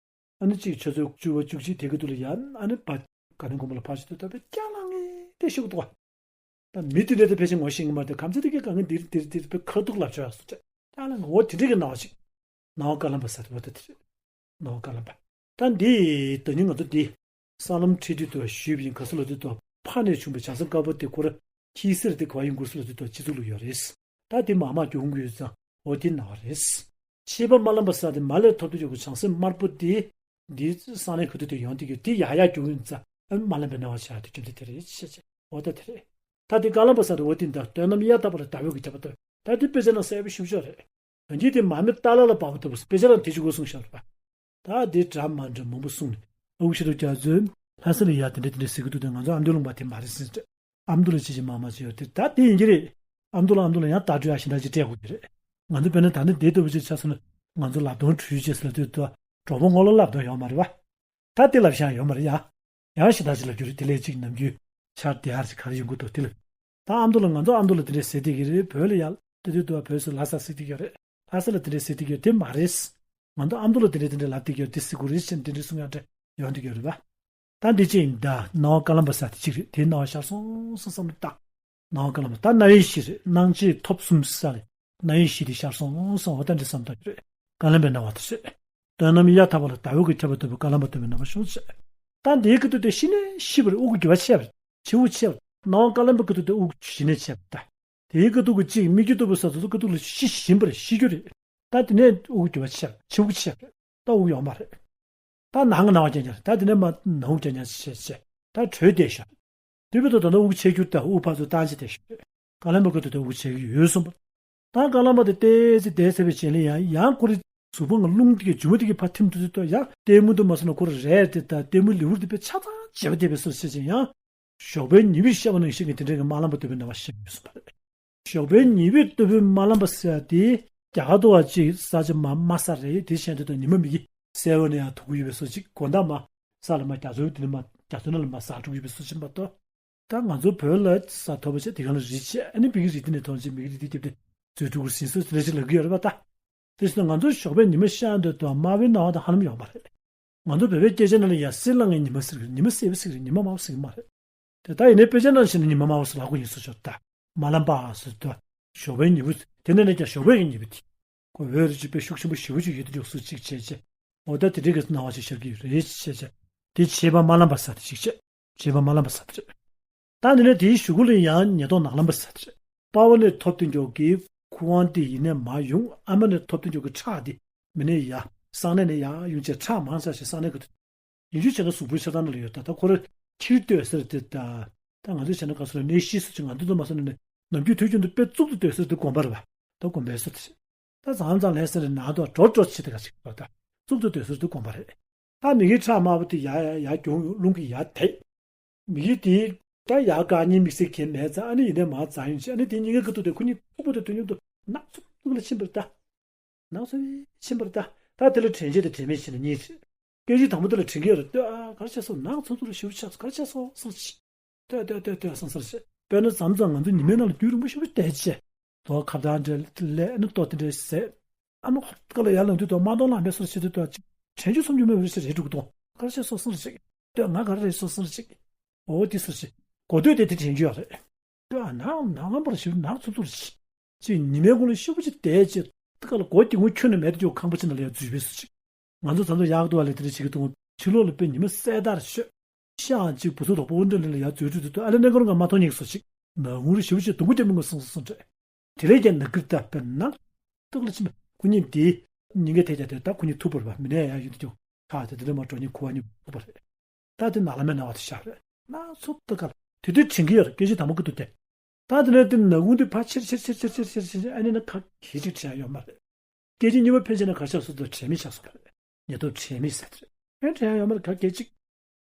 ཨ་ནི་གཅིག་ཆུ་ཚོད་བཅུ་པ་བཅུ་གཅིག་དེ་ཁ་ཐུག་ལ་ཡ་ཨ་ནི་བ་དགའ་ལྡན་དགོན་པ་ལ་ཕར་ཞིག་ཏུ་ད་བའི་སྐྱ་ལང་ངེ་དེ་ཤུགས་འདུག་བ། ད་མི་དེ་འདྲ་དེ་ཕལ་ཆེར་ངོ་ཤེས་ཀྱི་མ་རེད། དེ་གམ་ཚ་དེ་གའི་གང་གི་འདིར་འདིར་འདིར་བའི་ཁ་ཐུག་ལབ་ཆོག་ཡ་སུ་ཆ་སྐྱ་ལང་ངེ་འོ་དེ་འདྲ་གི་སྣང་བ་ཞིག་སྣང་བ་དཀར་ལམ་པ་ཟེར་བ་ད་དེ་རེད། སྣང་བ་དཀར་ལམ་པ། ད་འདི་ད་ནི་ང་ཚོ་འདི་ས་ལམ་ཁྲིད་དུས་དུ་ཞུས་པ་ཡིན། ག་ས་ལ་དུས་དུ་ཕ་ནས་བྱུང་བའི་བྱང་སེམས་དཀར་པོ་དེ་ཁོ་ར་ཁྱི་སེར་དེ་ག་བ་ཡིན་དགོས་སུ་ལ་དུས་དུ་སྤྱི་ཚོགས་ལ་ཡོད་རེད། ད་དེ་མ་མ་གྱོང་གི་ཡོད་ཙང་འོ་དེ་ན་བ་རེད། ཤེས་པ་དམར་ལམ་པ་ས་དེ་མ་ལས་ཐོབ་ཏུ་ཡོད་པའི་བྱང་སེམས་དམར་པོ་དེ་འདི་ས་ནས་ག་དུས་དུ་ཡོང་དེ་གི་དེ་ཡ་ཡ་གྱོང་ཡོད་ཙང་ཨ་མ་ལམ་པའི་ན་བ་ཆ་དེ་རྒྱུ་མཚན་དེ་རེད་ཤེས་ཆེ་འོ་ད་དེ་རེད། ད་དེ་དཀར་ལམ་པ་ས་དེ་འོ་དེ་འདྲ་བཏོན་ནམ་གཡའ་ཐག་པ་ལ་ཟླ་འོད་ཀྱི་ཁྱབ་པ་ལྟ་བུ་ད་དེ་དཔེ་ཆ་ནང་གསལ་པོ་ཞིབ་ཤོས་རེད། གང་ཅི་དེ་མ་མི་ཏཱ་ལ་ལ་བབས་པ་ལྟ་བུ་དཔེ་ཆ་ལ་དེ་ཅི་གོ་གསུངས་ཤག་རེད་པ། ད་དེ་འདྲ་མ་འདྲ་མང་པོ་གསུངས་ནས་ཨ་ཁུ་ཤེས་རབ་རྒྱ་མཚོས་ལྷ་ས་ལ་ཡ་དེ་འདྲ་དེ་འདྲ་ཟེར་གི་འདུག་དེ་ང་ཚོ་ཨ་མདོ་ལུང་པ་དེ་མ་རེད་ཟེར། ཨ་མདོ་ལ་ཅི་ཅི་མ་མ་ཅི་ཡོད་དེ་ད་དེ་ཡིན་གྱི་རེད། ཨ་མདོ་ལ་ཨ་མདོ་ལ་ཡང་ད་འགྲོ་ཡ་ཞིག་འདྲ་ཅིག་སྤྲད་དགོས་ཀྱི་རེད། ང་ཚོ་དཔེར་ན་ད་ནི་དེ་ལྟ་བུ་ཅིག་ཆགས་སོང་ན་ང་ཚོ་ལབ་སྟངས་འཁྲུལ་ཅེས་ཟེར་ལ་དུས་ད་གྲོགས་པོ་ངོ་ལ་ལབ་སྟངས་ཡོད་མ་རེད་པ། ད་དེ་ལབ་ཤག་ཡོད་མ་རེད་ཡ། ཡང་ཞེ་དྲག་ཅིག་ལབ་རྒྱུ་རེད། དེ་ལས་ཅིག་ནམ་རྒྱུན་ཆར་དེ་ཧར་ཅིག་ག་རེ་ཡོང་གི་འདུག་དེ་ལ། ད་ཨ་མདོ་ལ་ང་ཚོ་ཨ་མདོ་ལ་དེ་འདྲས་ཟེར་བསྡད་ཀྱི་རེད། བོད་ལ་ཡ་དེ་དུས་དུ་བོད་སུ་ལྷ་ས་ཟེར་བསྡད་ཀྱི་རེད། ལྷ་ས་ལ་དེ་འདྲས་ཟེར་བསྡད་ཀྱི་རེད། དེ་མ་རེད། ང་ཚོ་ཨ་མདོ་ལ་དེ་འདྲས་དེ་འདྲས་ལབ་བསྡད་ཀྱི་རེད། དེ་ཟེར་དགོས་རེད་ཅེས་དེ་འདྲས་གསུང་ཡ་འདྲ་ཡོང་བསྡད་ཀྱི་རེད་པ། ད་འདི་ཅི་ཡིན་ད། སྣང་བ་དཀར་ལམ་པ་ཟེར་དེ་གཅིག་རེད། དེའི་སྣང་བ་ཤར་སོང་སོང་བསམ་བློ་བཏང་། སྣང་བ་དཀར་ལམ་པ་ད་རྣ་བའི་གཞི་རེད། སྣང་མཆེད་ཐོབ་གསུམ་ས་རེད། རྣ་བའི་གཞི་དེ་ཤར་སོང་སོང་འོ་ད་འདི་བསམ་བཏང་རྒྱུ་རེད། དཀར་ལམ་པའི་སྣང་བ་དེ་རེད། བཏོན་ནམ་གཡའ་ཐག་པ་ལ་ཟླ་འོད་ཀྱི་ཁྱབ་པ་ལྟ་བུ་དཀར་ལམ་པ་ལྟ་བུའི་སྣང་བ་ཤོང་ཆེ། ད་འདིའི་ཁ་ཐུག་དེ་ཤི་ནས་ཤི་བ་རེད། དབུགས་ཀྱི་རྒྱུ་བ་ཆད་པ་རེད། འཆི་བ་ཆད་པ་རེད། སྣང་བ་དཀར་ལམ་པའི་ཁ་ཐུག་དེ་དབུགས་ཤི་ནས་ཆད་པ་རེད་ད། དེའི་ཁ་ཐུག་གི་གཅིག་སྨིག་རྒྱུ་ལྟ་བུ་ས་ཐོག་ཏུ་ཁ་ཐུག་ལ་ཤི་བཞིན་པ་རེད། ཤི་རྒྱུ་རེད། ད་དེ་ནས་དབུགས་ཀྱི་རྒྱུ་བ་ཆད་པ་རེད། འཆི་བ་ཆད་པ་རེད། ད་དབུགས་ཡོད་མ་རེད། ད་ནང་གི་སྣང་བ་རྐྱང་རྐྱང་རེད། ད་དེ་ནས་མ་ནང་དབུགས་རྐྱང་རྐྱང་བྱས་བྱས་ད་དྲོད་བསྡད་ཤག་དེ་བས་ད་ད་ལྟ་དབུགས་ཆད་རྒྱུ་ད་དབུགས་ཕར་ཚུར་བཏང་བྱས་བསྡད་ཤག་དཀར་ལམ་པའི་ཁ་ཐུག་ད་དབུགས་ཆད་ཀྱི་ཡོད་གསུངས་པ། ད་དཀར་ལམ་པ་དེ་བལྟས་ཚེ་བལྟས་ཚར་བའི་རྗེས་ལ་ཡང་ཡང་ཁོ་རའི་གཟུགས་པོ་ང་རླུང་དེ་གི་རྒྱུ་མ་དེ་གི་ཕར་ཐིམ་དུ་དུ་ད་ཡང་ལྟད་མོ་དུ་མ་སོང་ན་ཁོ་ར་རས་དེ་ད་ལྟད་མོ་ལེའུ་དེ་དཔེ་ཆ་ཚང་བྱས་པ་བསྡད་པའི་སོ་བྱེད་ཅིང་ཡང་། ཞོགས་པའི་ཉི་འོད་ཤར་བ་ནང་བཞིན་གྱི་དེ་འདྲའི་གི་དམར་ལམ་པ་ལྟ་བུའི་སྣང་བ་ཤར་ཡོད་གསུངས་པ་རེད། ཞོགས་པའི་ཉི་འོད་ལྟ་བུའི་དམར་ལམ་པ་ཟེར་ཡ་དེ་རྒྱ་གར་དུ་བ་ཅིག་ས་ཆ་མ་དམར་ས་རེད། དེ་བྱས་འདི་དང་ཉི་མ་མིག་གིས་གསལ་བ་ནས་ཡང་ཐུག་གི་ཡོད་པའི་སོ་ཅིག་དགོང་དག་མ་ས་ལ་མ་རྒྱ་མཚོའི་དེ་ནས་མ་རྒྱ་མཚོ་ནང་ལ་མ་ཟག་འགྲོ་གི་ཡོད་པའི་སོ་ཅིག་མ་གཏོགས། ད་ང་ཚོ་བོད་ལ་ས་ཐོབ་པ་བྱས་དེ་ག་ལ་རི་བྱས་ཨ་ནི་མིག་གིས་རི་དེ་ནས་མཐོང་བྱས་མིག་གིས་རི་དེ་རྒྱབ་སྟེ་འཛུལ་འགྲོ་གི་ཟིན་སོ་དེ་འདྲ་ཞིག་ལབ་ཀྱི་ཡོད་རེད་པ་ད། དེ་བཞིན་ང་ཚོ་ཞོགས་པའི་ཉི་མ་ཤར་འདོད་དུ་དམར་པོའི་སྣང་བ་དང་ཧ་ལམ་ཡོད་མ་རེད། ང་ཚོ་བོད་པའི་སྐད་ཆ་ནང་ལ་ཡ་གསེར་ལྷང་ངེ་ཉི་མ་ཟེར་གི་རེད། ཉི་མ་སེར་པོ་ཟེར་གི་རེད། ཉི་མ་དམར་པོ་ཟེར་གི་མ་རེད། དེ་ལྟར་ཡིན་ནའི་དཔེ་ཆ་ནང་བཞིན་ཉི་མ་དམར་པོ་ཟེར་ལབ་དགོས་ཡིན་སོ་ཅོག་ད། དམར་ལམ་པ་ཟེར་དུས་ཞོགས་པའི་ཉི་འོད་དེ་ནས་ནས་ཀྱང་ཞོགས་པའི་ཉི་འོད་དེ། ཁོ་འོད་རིག་པའི་ཤུགས་ཆེན་པོ་ཞེ་པོ་ཅིག་ཡོད་དུ་འཇུག་སུ་ཅིག་བྱས་བྱས། འོ་ད་དེ་འདྲའི་གི་སྣང་བ་ཅིག་ཤར་གྱི་ཡོད་རེད་བྱས་བྱས། དེ་ཆེས་པ་དམར་ལམ་པ་ཟེར་དེ་ཅིག་བྱས། ཆེས་པ་དམར་ལམ་པ་ཟེར་དེ་རེད། ད་འདི་ནས་དེའི་གཞུག་གུ་ལ་ཡང་ཉེར་ཐོབ་ནག་ལམ་པ་ཟེར་དེ་རེད། པ་ཕ་ནས་ཐོབ་དུ་འཇུག་གི་ཁུ་དབང་དེ་ཡིན་ནས་མ་ཡོང་། ཨ་མ་ནས་ཐོབ་དུ་འཇུག་གི་ཁྲག་དེ་མི་ནས་ཡ་གསང་གནས་ནས་ཡ་ཡོང་བྱས་ཁྲག་མང་ཆགས་ཤིག་གསང་གནས་གི་དུ། ཡིན་རྒྱུ་བྱས་ན་གཟུགས་པོའི་ཆགས་སྡང་ནང་ལ་ཡོད། ད་ད་ཁོ་ར་ཁྱིར་ལྟོས་ཟེར་དེ་ད། ད་ང་ཚོས་བྱས་ན་ག་སོ་ལ་གནས་གཤིས་སུ་ཅིག་ང་ཚོ་ཚོ་མ་སོ་ནས་ནམ་རྒྱུན་དུས་རྒྱུན་དུ་དཔེ་གཙུག་ཏུ་ལྟོས་ཟེར་དེ་དགོན་པ་རེད་པ། ད་དགོན་པའི་སུ་དེ། ད་ཙང་ཙང་ལྷས་སེ་རེ་ནང་དུ་འགྲོ་འགྲོ་བྱེད་དེ་ག་ཅིག་རེད། ད་གཙུག་ཏུ་ལྟོས་ཟེར་དེ་དགོན་པ་རེད། ད་མི་གི་ཁྲག་དམར་པོ་དེ་ཡ་ཡ་ཡ་གྱོང་རླུང་གིས་ཡ་དེད། མི་གི་དེ་ད་ཡ་དཀར་ཉིན་མིག་སེར་གྱོན་མེད་ཙང་ཨ་ནི་ཡིན་ནས་མ་ཙང་ཡོང་བྱས་ཨ་ནི་དེ་གཉིས་ཀའི་ཁ་ཐུག་དེ་ཁོ་གཉིས་ཕུག་པོ་དེ་དུས་མཉམ་དུ་ནག་ཚུབ་ཚུབ་ལ་ཕྱིན་པར་ད། ནག་ཚུབ་ཕྱིན་པར་ད། ད་དེ་ལ་དྲན་བྱེད་དེ་དྲན་མེད་བྱས་ནས་གཉིས་རེད། སྐད་ཅིག་དང་པོ་དེ་ལ་དྲན་གྱི་ཡོད་རེད། ལྟོས་ཨ། ག་རེ་བྱས་སོང་། ནག་ཚོ་ཚོ་ལ་ཞེ་པོ་ཆགས་སོང་། ག་རེ་བྱས་སོང་བསམ་ཅིག་ལྟོས་ལྟོས་ལྟོས་ལྟོས་བསམ་བསམ་ཞིག་དཔེར་ན་མཚམས་མཚམས་ང་ཚོ་ཉི་མའི་ནང་ལ་རྒྱུན་རིང་པོ་ཞེ་པོ་བསྡད་བྱས། དོ་ཁ་བརྡ་འདྲ་ལས་ཨ་ནི་ལྟོ་དེ་འདྲ་ཟས། ཨ་ནི་ཧོབ་ཀ་ལ་ཡར་ལངས་དུས་དོ་མ་གཏོང་ལ་མེད་སོར་བྱེད་དུས་དོ་དྲན་རྒྱུ་སོམ་རྒྱུ་མེད་པ་རེད་ཟེར་རེད་འགྲོ་གི་འདུག་ག་རེ་བྱས་སོང་བསམ་ཞིག་ལྟོས་ང་ག་རེ་རེད་སོང་བསམ་ཞིག་འོ་དེ་ཟེར་ཞིག་གོ་ཐོས་དེ་དེ་དྲན་རྒྱུ་ཡོད་རེད། ལྟོས་ཨ། ནག་ནག་ལམ་པར་ཞིག་ནག་ཚུབ་ཚུབ་ཞིག་ཅིག་ཉི་མའི་གུང་ལ་ཤི་བོ་ཅིག་བསྡད་ཅིག་ཏི་ཀ་ལ་སྒོ་རྒྱག་ངོ་ཁྱོན་ནས་མེད་དུ་ཅོག་ཁང་པ་ཅིག་ནང་ལ་ཡར་འཛུལ་བས་སུ་ཅིག་ང་ཚོ་ད་ཚོ་ཡག་ཏུ་བ་ལས་དེ་འདྲ་བྱེད་ཀྱི་འདུག་ཕྱི་ལོགས་ལ་དཔེ་ཉི་མ་གསལ་ལྟར་ཤོད། ཤག་ཅིག་བུ་ཚོ་དོག་པོ་འདྲ་ལས་ལ་ཡར་འཛུལ་འགྲོ་དུས་ཨ་ལེ་ནས་ཀོ་རང་ག་མ་མཐོང་ཉེག་སོ་ཅིག་ནག་ཁུང་རུ་ཞི་བོ་ཅིག་སྡུག་པོ་དེ་མི་ངོ་སོང་སོང་འདྲ། དེ་ལས་ཀྱང་ནག་ཀིར་ད་དཔེར་ན། སྟག་ལ་ཕྱིན་པ་ཁོ་གཉིས་དེ། ཉིན་གྱི་ཐལ་རྒྱག་དེ་ད་ཁོ་གཉིས་ཐུག་པར་བ་མི་ནས་ཡར་ཡོད་དུ་ཅོག་ཁ་དེ་དེ་ལས་མ་གྲོ་གཉིས་ཁུ་བ་གཉིས་ཐུག་པ་རེད། ད་དེ་ནག་ལམ་མའི་སྣང་བ་དེ་ཤར་རེད། ནག་ཚུབ་ཏི་ཀ་ལ་དེ་དུས་དྲན་གྱི་ཡོད་རེད། སྐད་ཅིག་དང་པོ་ཀི་འདུག་སྟེ། ད་དེ་ནས་དེ་ནག་ཁུང་དེ་ཕར་ཆེར་ཆེར་ཆེར་ཆེར་ཆེར་ཆེར་ཆེར་ཨ་ནི་ན་ཁ་གིས་ཅིག་དྲན་ཡ་ཡོད་མ་རེད། སྐད་ཅིག་གཉིས་པ་ཕན་ཆད་ན་གར་ཆགས་སུ་དུ་དྲན་མེད་ཆགས་སོང་རེད། ཉེན་རྟོག་དྲན་མེད་ཟེར་དེ་རེད། ཨེ་དྲན་ཡ་ཡོད་མ་རེད། ག་སྐད་ཅིག་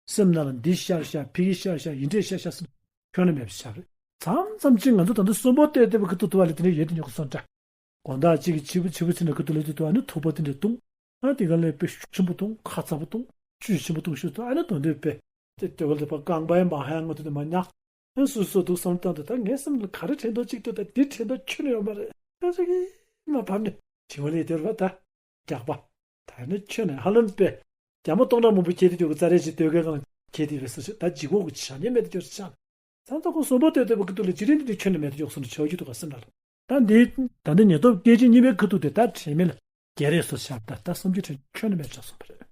སེམས་ནང་ལ་འདི་ཤར་ཤར་ཕི་གི་ཤར་ཤར་ཡིན་འདྲེ་ཤར་ཤར་སེམས་ཁྱོན་ནས་མེད་པ་ཆགས་རེད། མཚམས་མཚམས་ཅིག་ང་ཚོ་ད་ལྟ་གསོན་པོ་ལྟོས་ལྟོས་པ་ཁ་ཐུག་ཐུག་པ་ལ་དེ་འདྲ་ཡོད་དུ་ཉོག་སོང་འདྲ། དགོང་དག་གཅིག་གི་ཕྱི་པོ་ཕྱི་པོ་ཕྱི་ནས་ཁ་ཐུག་ལ་དུས་དུ་ཨ་ནི་ཐུག་པ་དེ་འདྲ་བཏུང་། ཨ་དེ་ག་ལས་དཔེ་ཤུགས་ཆེན་པོ་བཏུང་། ཁ་ཚ་པོ་བཏུང་། བཅུད་ཆེན་པོ་བཏུང་ཤུགས་བཏུང་ཨ་ནི་དོན་དུ་དཔེ། དེ་དེ་བ་ལ་དཔེ་རྐང་པའི་མ་ཧན་ང་ཐུག་དེ་མ་ཉག་ཨ་སུ་སུ་འདུག་བསམ་བཏང་དུ་ད་ངའི་སེམས་ལ་ག་རེ་དྲན་འདུག་གཅིག་ལྟོས་ད་འདི་དྲན་འདུག་ཁྱོན་ནས་ཡོད་མ་རེད། ཨ་ཅག་གིས་མ་བབས་ནས་བྱིང་བ་ལས་དེར་བ་ད། རྒྱག་པ། ད་ནི་ཁྱོད་ནི་ཧ་ལམ་པས། རྒྱ་མ་སྟོང་ཕྲག་མང་པོ་ཁྱེད་དེ་ཀྱོག་གི་རྩ་རེ་ཞིག་ལྟོས་གའི་སྒང་ཁྱེད་དེ་བས་སུ་ཞིག་ད་ལྗིད་ཁོག་གི་བྱ་ཉེས་མེད་དུ་གྱུར་ཤག་ད་ལྟ་ཁོ་གསོན་པོ་ལྟོས་ལྟོས་པ་ཀི་ཏུ་ལ་ཇི་རིང་དུ་ཁྱོད་ནི་མེད་དུ་གྱོག་སོང་ནི་ཆོག་རྒྱུ་འདུག་ག་སེམས་ལ། ད་འདི་ད་འདི་ཉེན་རྟོག་སྐད་ཅིག་གཉིས་པའི་ཁ་ཐུག་དེ་ད་དྲན་མེད་ལ་རྒྱལ་རེས་སོ་ཤག་ད་ད་བསམ་རྒྱུ་དྲན་ཁྱོད་ནི་མེད་ཆགས་སོང་བ་རེད།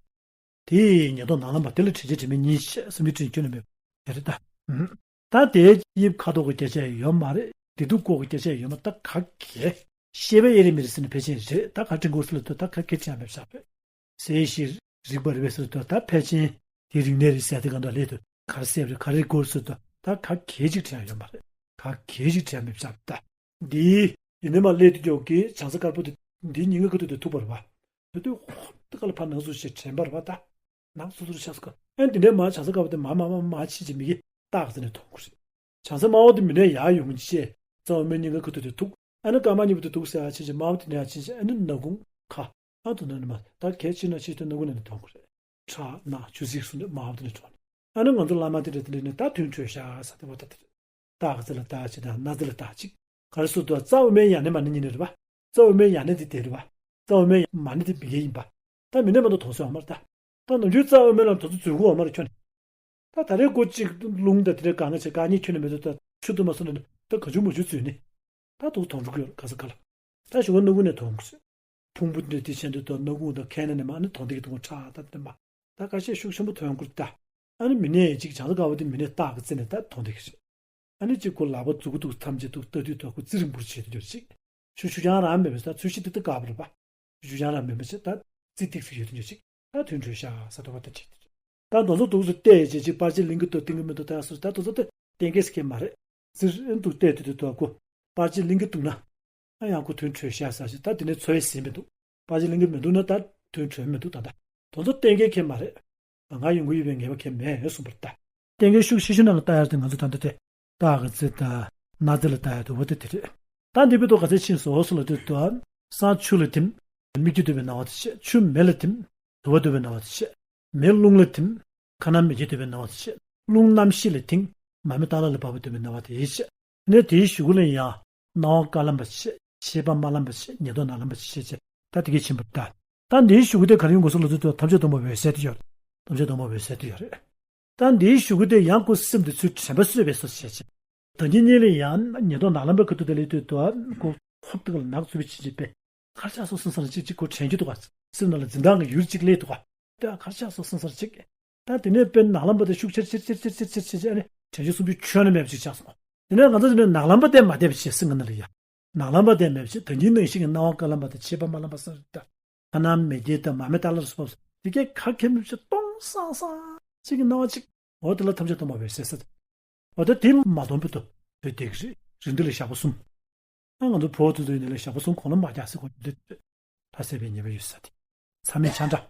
དེ་ཉེན་རྟོག་ནང་ལམ་པ་དེ་ལ་དྲན་ཅིག་དྲན་མེད་གཉིས་ཤག་བསམ་རྒྱུ་དྲན་ཁྱོད་ནི་མེད་ཡ་རེད་ད། ད་དེའི་དབྱིབས་ཁ་དོག་གི་སྐད་ཆ་ཡོད་མ་རེད། བདེ་སྡུག་སྐོར་གྱི་སྐད་ཆ་ཡོད་མ་ད་ག་གེ། ཤེས་པ་ཨེ་རེད་མི་རེད་ཟེར་ནས་ཕལ་ཆེར་རེད། ད་ག་དྲན་དགོས་ཟེར་ལ་ལྟོས་ད་ག་གེ་དྲན་ཡ་མེད་ཤག་པས། གསལ་ཞིང་རིག་པ་རེད་པས་ཟེར་ལ་ལྟོས་ད་ཕལ་ཆེར་དེ་རིག་གནས་རེད་ཟེར་དེ་ག་འདྲ་ལས་དུ་ག་རེ་གསལ་རེད་ག་རེ་དགོས་ཟེར་ལྟོས་ད་ག་གེ་ཅིག་དྲན་ཡ་ཡོད་མ་རེད། ག་གེ་ཅིག་དྲན་ཡ་མེད་ཤག་ད། འདི་ཡིན་ནི་མ་ལས་དུ་ཀྱོག་གི་བྱང་ས་དཀར་པོ་དེ་འདི་ཉིན་ག་ག་དུ་དེ་ཐུག་པར་བ། དེ་དུས་ཧོབ་ཏི་ཀ་ལ་ཕར་ནང་སུ་ཞིག་དྲན་པར་བ་ད། ནག་སོ་སོར་ཆགས་སོ། ཨེ་འདི་འདྲའི་མ་བྱང་ས་དཀར་པོ་དེ་མ་མ་མ་མ་ཕྱི་ཅི་མི་གི་རྟགས་ཟེར་ནས་མཐོང་གི་རེད། བྱང་ས་དམར་པོ་དེ་མི་ནས་ཡར་ཡོང་བྱས་རྩ་བ་མའི་སྙིང་ག་ཁ་ཐུག་དེ་ཐུག་ཨ་ནི་སྐར་མ་གཉིས་པོ་དེ་ཐུག་ཟེར་ཨ་ཕྱི་ཅི་དམར་པོ་དེ་ནས་ཨ་ཕྱི་ཅི་ཨ་ནི་ནག་ཁུང་ཁ་ཨ་ཐུག་ན་ནི་མ་ད་གལ་ཕྱི་ན་ཕྱི་དེ་ནག་ཁུང་ནས་ནི་མཐོང་གི་རེད། ཁྲག་ནག་ཆུ་སྲིན་གསུམ་དེ་དམར་པོ་དེ་ནས་གྲོལ་ནས་ཨ་ནི་ང་ཚོ་བླ་མ་དེ་འདྲ་དེ་འདྲ་ནས་ད་དོན་གྲོལ་ཤག་ས་དེ་བ་ད་དེ་རེད། སྟག་རྩེ་ལ་སྟག་ཅིག་དང་སྣ་རྩེ་ལ་སྟག་ཅིག་ག་རེ་ཟེར་དུས་རྩ་དབུ་མའི་ཡང་སྙིང་མ་ནི་གཉིས་ནི་རེད་པ། རྩ་དབུ་མའི་ཡང་སྙིང་དེ་དེ་རེད་པ། རྩ་དབུ་མའི་མ་ནི་དེ་མི་དགེ་ཡིན་པ། ད་མི་ནས་མ་གཏོགས་དོན་སོང་བ་མ་རེད་ད། ད་ནམ་རྒྱུན་རྩ་དབུ་མའི་ལ་དོན་ཚོ་འཛུལ་དགོས་བ་མ་རེད་ཁྱོད་ནི། ད་ད་རེས་སྒོ་གཅིག་རླུང་དང་དེ་འདྲའི་གང་ང་བྱེད་གང་གཉིས་ཁྱོད་ནི་མེད་དུ་ད་ཆུ་དུ་མ་སོང་ནས་ད་ག་ཆུ་མ་ཆུ་འཛུལ་ནི། ད་དུ་དོན་འགྲུག་ཡོད་ག་ས་ག་ལ། ད་ཞུ་བ་སྣ་ཁུང་ནས་དོན་དགོས་ཟེར། ཕུང་པོ་འདི་དེ་ཆེན་དུ་དོ་སྣ་ཁུང་དང་ཁའི་ནང་ནས་མ་ནི་དོན་དེ་གི་དོན་ཁྲག་ད་དེ་མ། ད་ཁ་ཤས་ཤུགས་ཆེན་པོ་དོན་དགོས་ད། ཨ་ནི་མི་ནས་ཅིག་བྱང་ས་དཀར་པོ་དེ་མི་ནས་སྟག་གི་རྩེ་ནས་ད་དོན་དེ་གི་རེད། ཨ་ནི་གཅིག་ཁོ་ལག་པ་མཛུབ་གུ་དུ་ཐམས་ཅད་དུ་ལྟ་དུས་དུ་ཁོ་རྩི་རིང་པོར་བྱེད་དུ་འཇོག་ཅིག་ཆུ་ཆུ་རྐྱང་རང་མེད་པས་ད་ཚུལ་ཤིང་དེ་ལྟ་དཀར་པོ་རེད་པ། ཆུ་ཆུ་རྐྱང་རང་མེད་པ་བྱེད་ད་རྩི་ཏིག་ཙི་ཡོད་དུ་འཇོག་ཅིག་ད་དོན་གྲོལ་ཤག་ས་དོ་བ་ད་བྱེད་དུ་ད་དོན་ཚོ་དུག་སུ་བལྟས་བྱེད་ཅིག་པར་ཆས་ལིང་གི་ཏོ་ཏིང་གི་མི་འདུག་ད་སུ་ད་དོན་ཚོ་ད་གཏན་འཁེལ་ཟེར་མཁན་མ་རེད། རྩི་རིང་དུ་བལྟས་དུས་དུ་དོ་ཁོ་པར་ཆས་ལིང་གི་འདུག་ན། ཨ་ཡང་ཁོ་དོན་གྲོལ་ཤག་ས་ཞིག་ད་དེ་ནས་འཚོ་བའི་ཟིན་མི་འདུག་པར་ཆས་ལིང་གི་མི་འདུག་ན་ད་དོན་གྲོལ་མི་འདུག་ད་ད། དོན་ཚོ་གཏན་འཁེལ་མཁན་མ་རེད། ང་ཡོང་གི་ཡོད་པའི་ངེས་པ་མཁན་མེད་གསུངས་པར་ལྟ། གཏན་འཁེལ་ཤུགས་ཆེ་ཤོས་ནང་ལ་ལྟ་ཡར་དེ་ང་ཚོ་ད་ལྟ་དེ་སྟག་གི་རྩེ་དང་སྣ་རྩེ་ལ་ལྟ་ཡར་དུ་བ་དེ་དེ་རེད། ད་འདི་བོད་དུ་ག་ཚད་ཕྱིན་སོང་སོ་ལ་དེ་དུ་ས་ཆུ་ལ་ཐིམ། སྨིག་རྒྱུ་འདོད་པའི་སྣང་བ་དེ་བྱེད། ཆུ་མེ་ལ་ཐིམ། དུ་བ་འདོད་པའི་སྣང་བ་དེ་བྱེད། མེ་རླུང་ལ་ཐིམ། ཁ་ནང་མེ་སྐྱེས་འདོད་པའི་སྣང་བ་དེ་བྱེད། རླུང་གནམ་གཤིས་ལ་ཐིམ། མ་མེ་ཏ་ལ་ལ་བབས་པ་འདོད་པའི་སྣང་བ་དེ་བྱེད། ནས་དེའི་གཞུག་གུ་ལ་ཡང་སྣང་བ་དཀར་ལམ་པ་བྱེད། ཤེས་པ་དམར་ལམ་པ་བྱེད། ཉེ་དོ་ནག་ལམ་པ་བྱེད་ཅེས་ད་དེ་གས་ཕྱིན་པར་ལྟ། ད་འདིའི་གཞུག་གུ་དེ་ག་རེ་ཡོང་དགོས་སོ་ལ་དུས་དུ་ཐམས་ཅད་སྟོང་པ་འོད་གསལ་དུ་ཡོད། ཐམས་ཅད་སྟོང་པ་འོད་གསལ་དུ་ཡོད་རེད། ད་འདིའི་གཞུག་གུ་དེ་ཡང་ཁོ་སེམས་དེ་ཚུལ་དྲན་པ་གསོས་པས་སོ་བྱེད་ཅེས། ད་འདི་གཉིས་ལ་ཡང་ཉེ་དོ་ནག་ལམ་པ་ག་དུས་དེ་ལས་དུས་དུ་ཁོ་ཧོབ་ཏུ་ལ་ནག་ཚུལ་བའི་ཕྱིན་ཅི་པས། གར་ཆགས་སོ་སེམས་སང་ཅིག་ཅིག་ཁོ་དྲན་རྒྱུ་འདུག་ག་སེམས་ནང་ལ་འཛིན་སྟངས་ཀྱི་ཡུལ་གཅིག་སླེབས་འདུག་ག་ད་གར་ཆགས་སོ་སེམས་སང་ཅིག་ད་དེ་ནས་དཔེར་ན་ནག་ལམ་པ་དེ་ཤུགས་ཆེར་ཆེར་ཆེར་ཆེར་ཆེར་ཆེར་ཨ་ནི་དྲན་རྒྱུ་སུམ་ཅུ་ཁྱོན་ནས་མེད་པ་ཅིག་ཆགས་སོང་། དེ་ནས་ང་ཚོ་དེ་ནས་ནག་ལམ་པ་དེ་མ་བསྡད་པ་བྱས་སེམས་ཀྱི་ནང་ལ་ཡ། ནག་ལམ་པ་དེ་མེད་པ་བྱས་ད་གིན་ནང་བཞིན་གྱི་སྣང་བ་དཀར་ལམ་པ་དང་ཤེས་པ་དམར་ལམ་པ་སོགས་ད། ཁ་ནང་མེ་སྐྱེས་དང་མ་མེ་ཏ་ལ་སོགས་དེ་གས་ཁ་ཁེམ་མེད་པ་བྱས་སྟོང་སང་སང་ཅིག་གི་སྣང་བ་ཅིག་འོ་དེ་ལ་ཐམས་ཅད་སྟོང་པ་བའི་སེམས་ཟེར། འོ་ད་དེ་མ་སྟོང་པ་དུ་བོད་དེ་གི་རེད། རིགས་འདི་ལ་ཞག་པོ་གསུམ། ཨ་ང་ཚོ་བོད་དུ་འདུག་ཡིན་ནའི་ཞག་པོ་གསུམ་གོང་ལ་མ་རྒྱག་སྲིད་གོ་རྒྱུ་འདི་ཕ་སེ་བའི་ཉེས་པ་ཡོད་ས་དེ། ཚ་མེད་ཆ་འདྲ།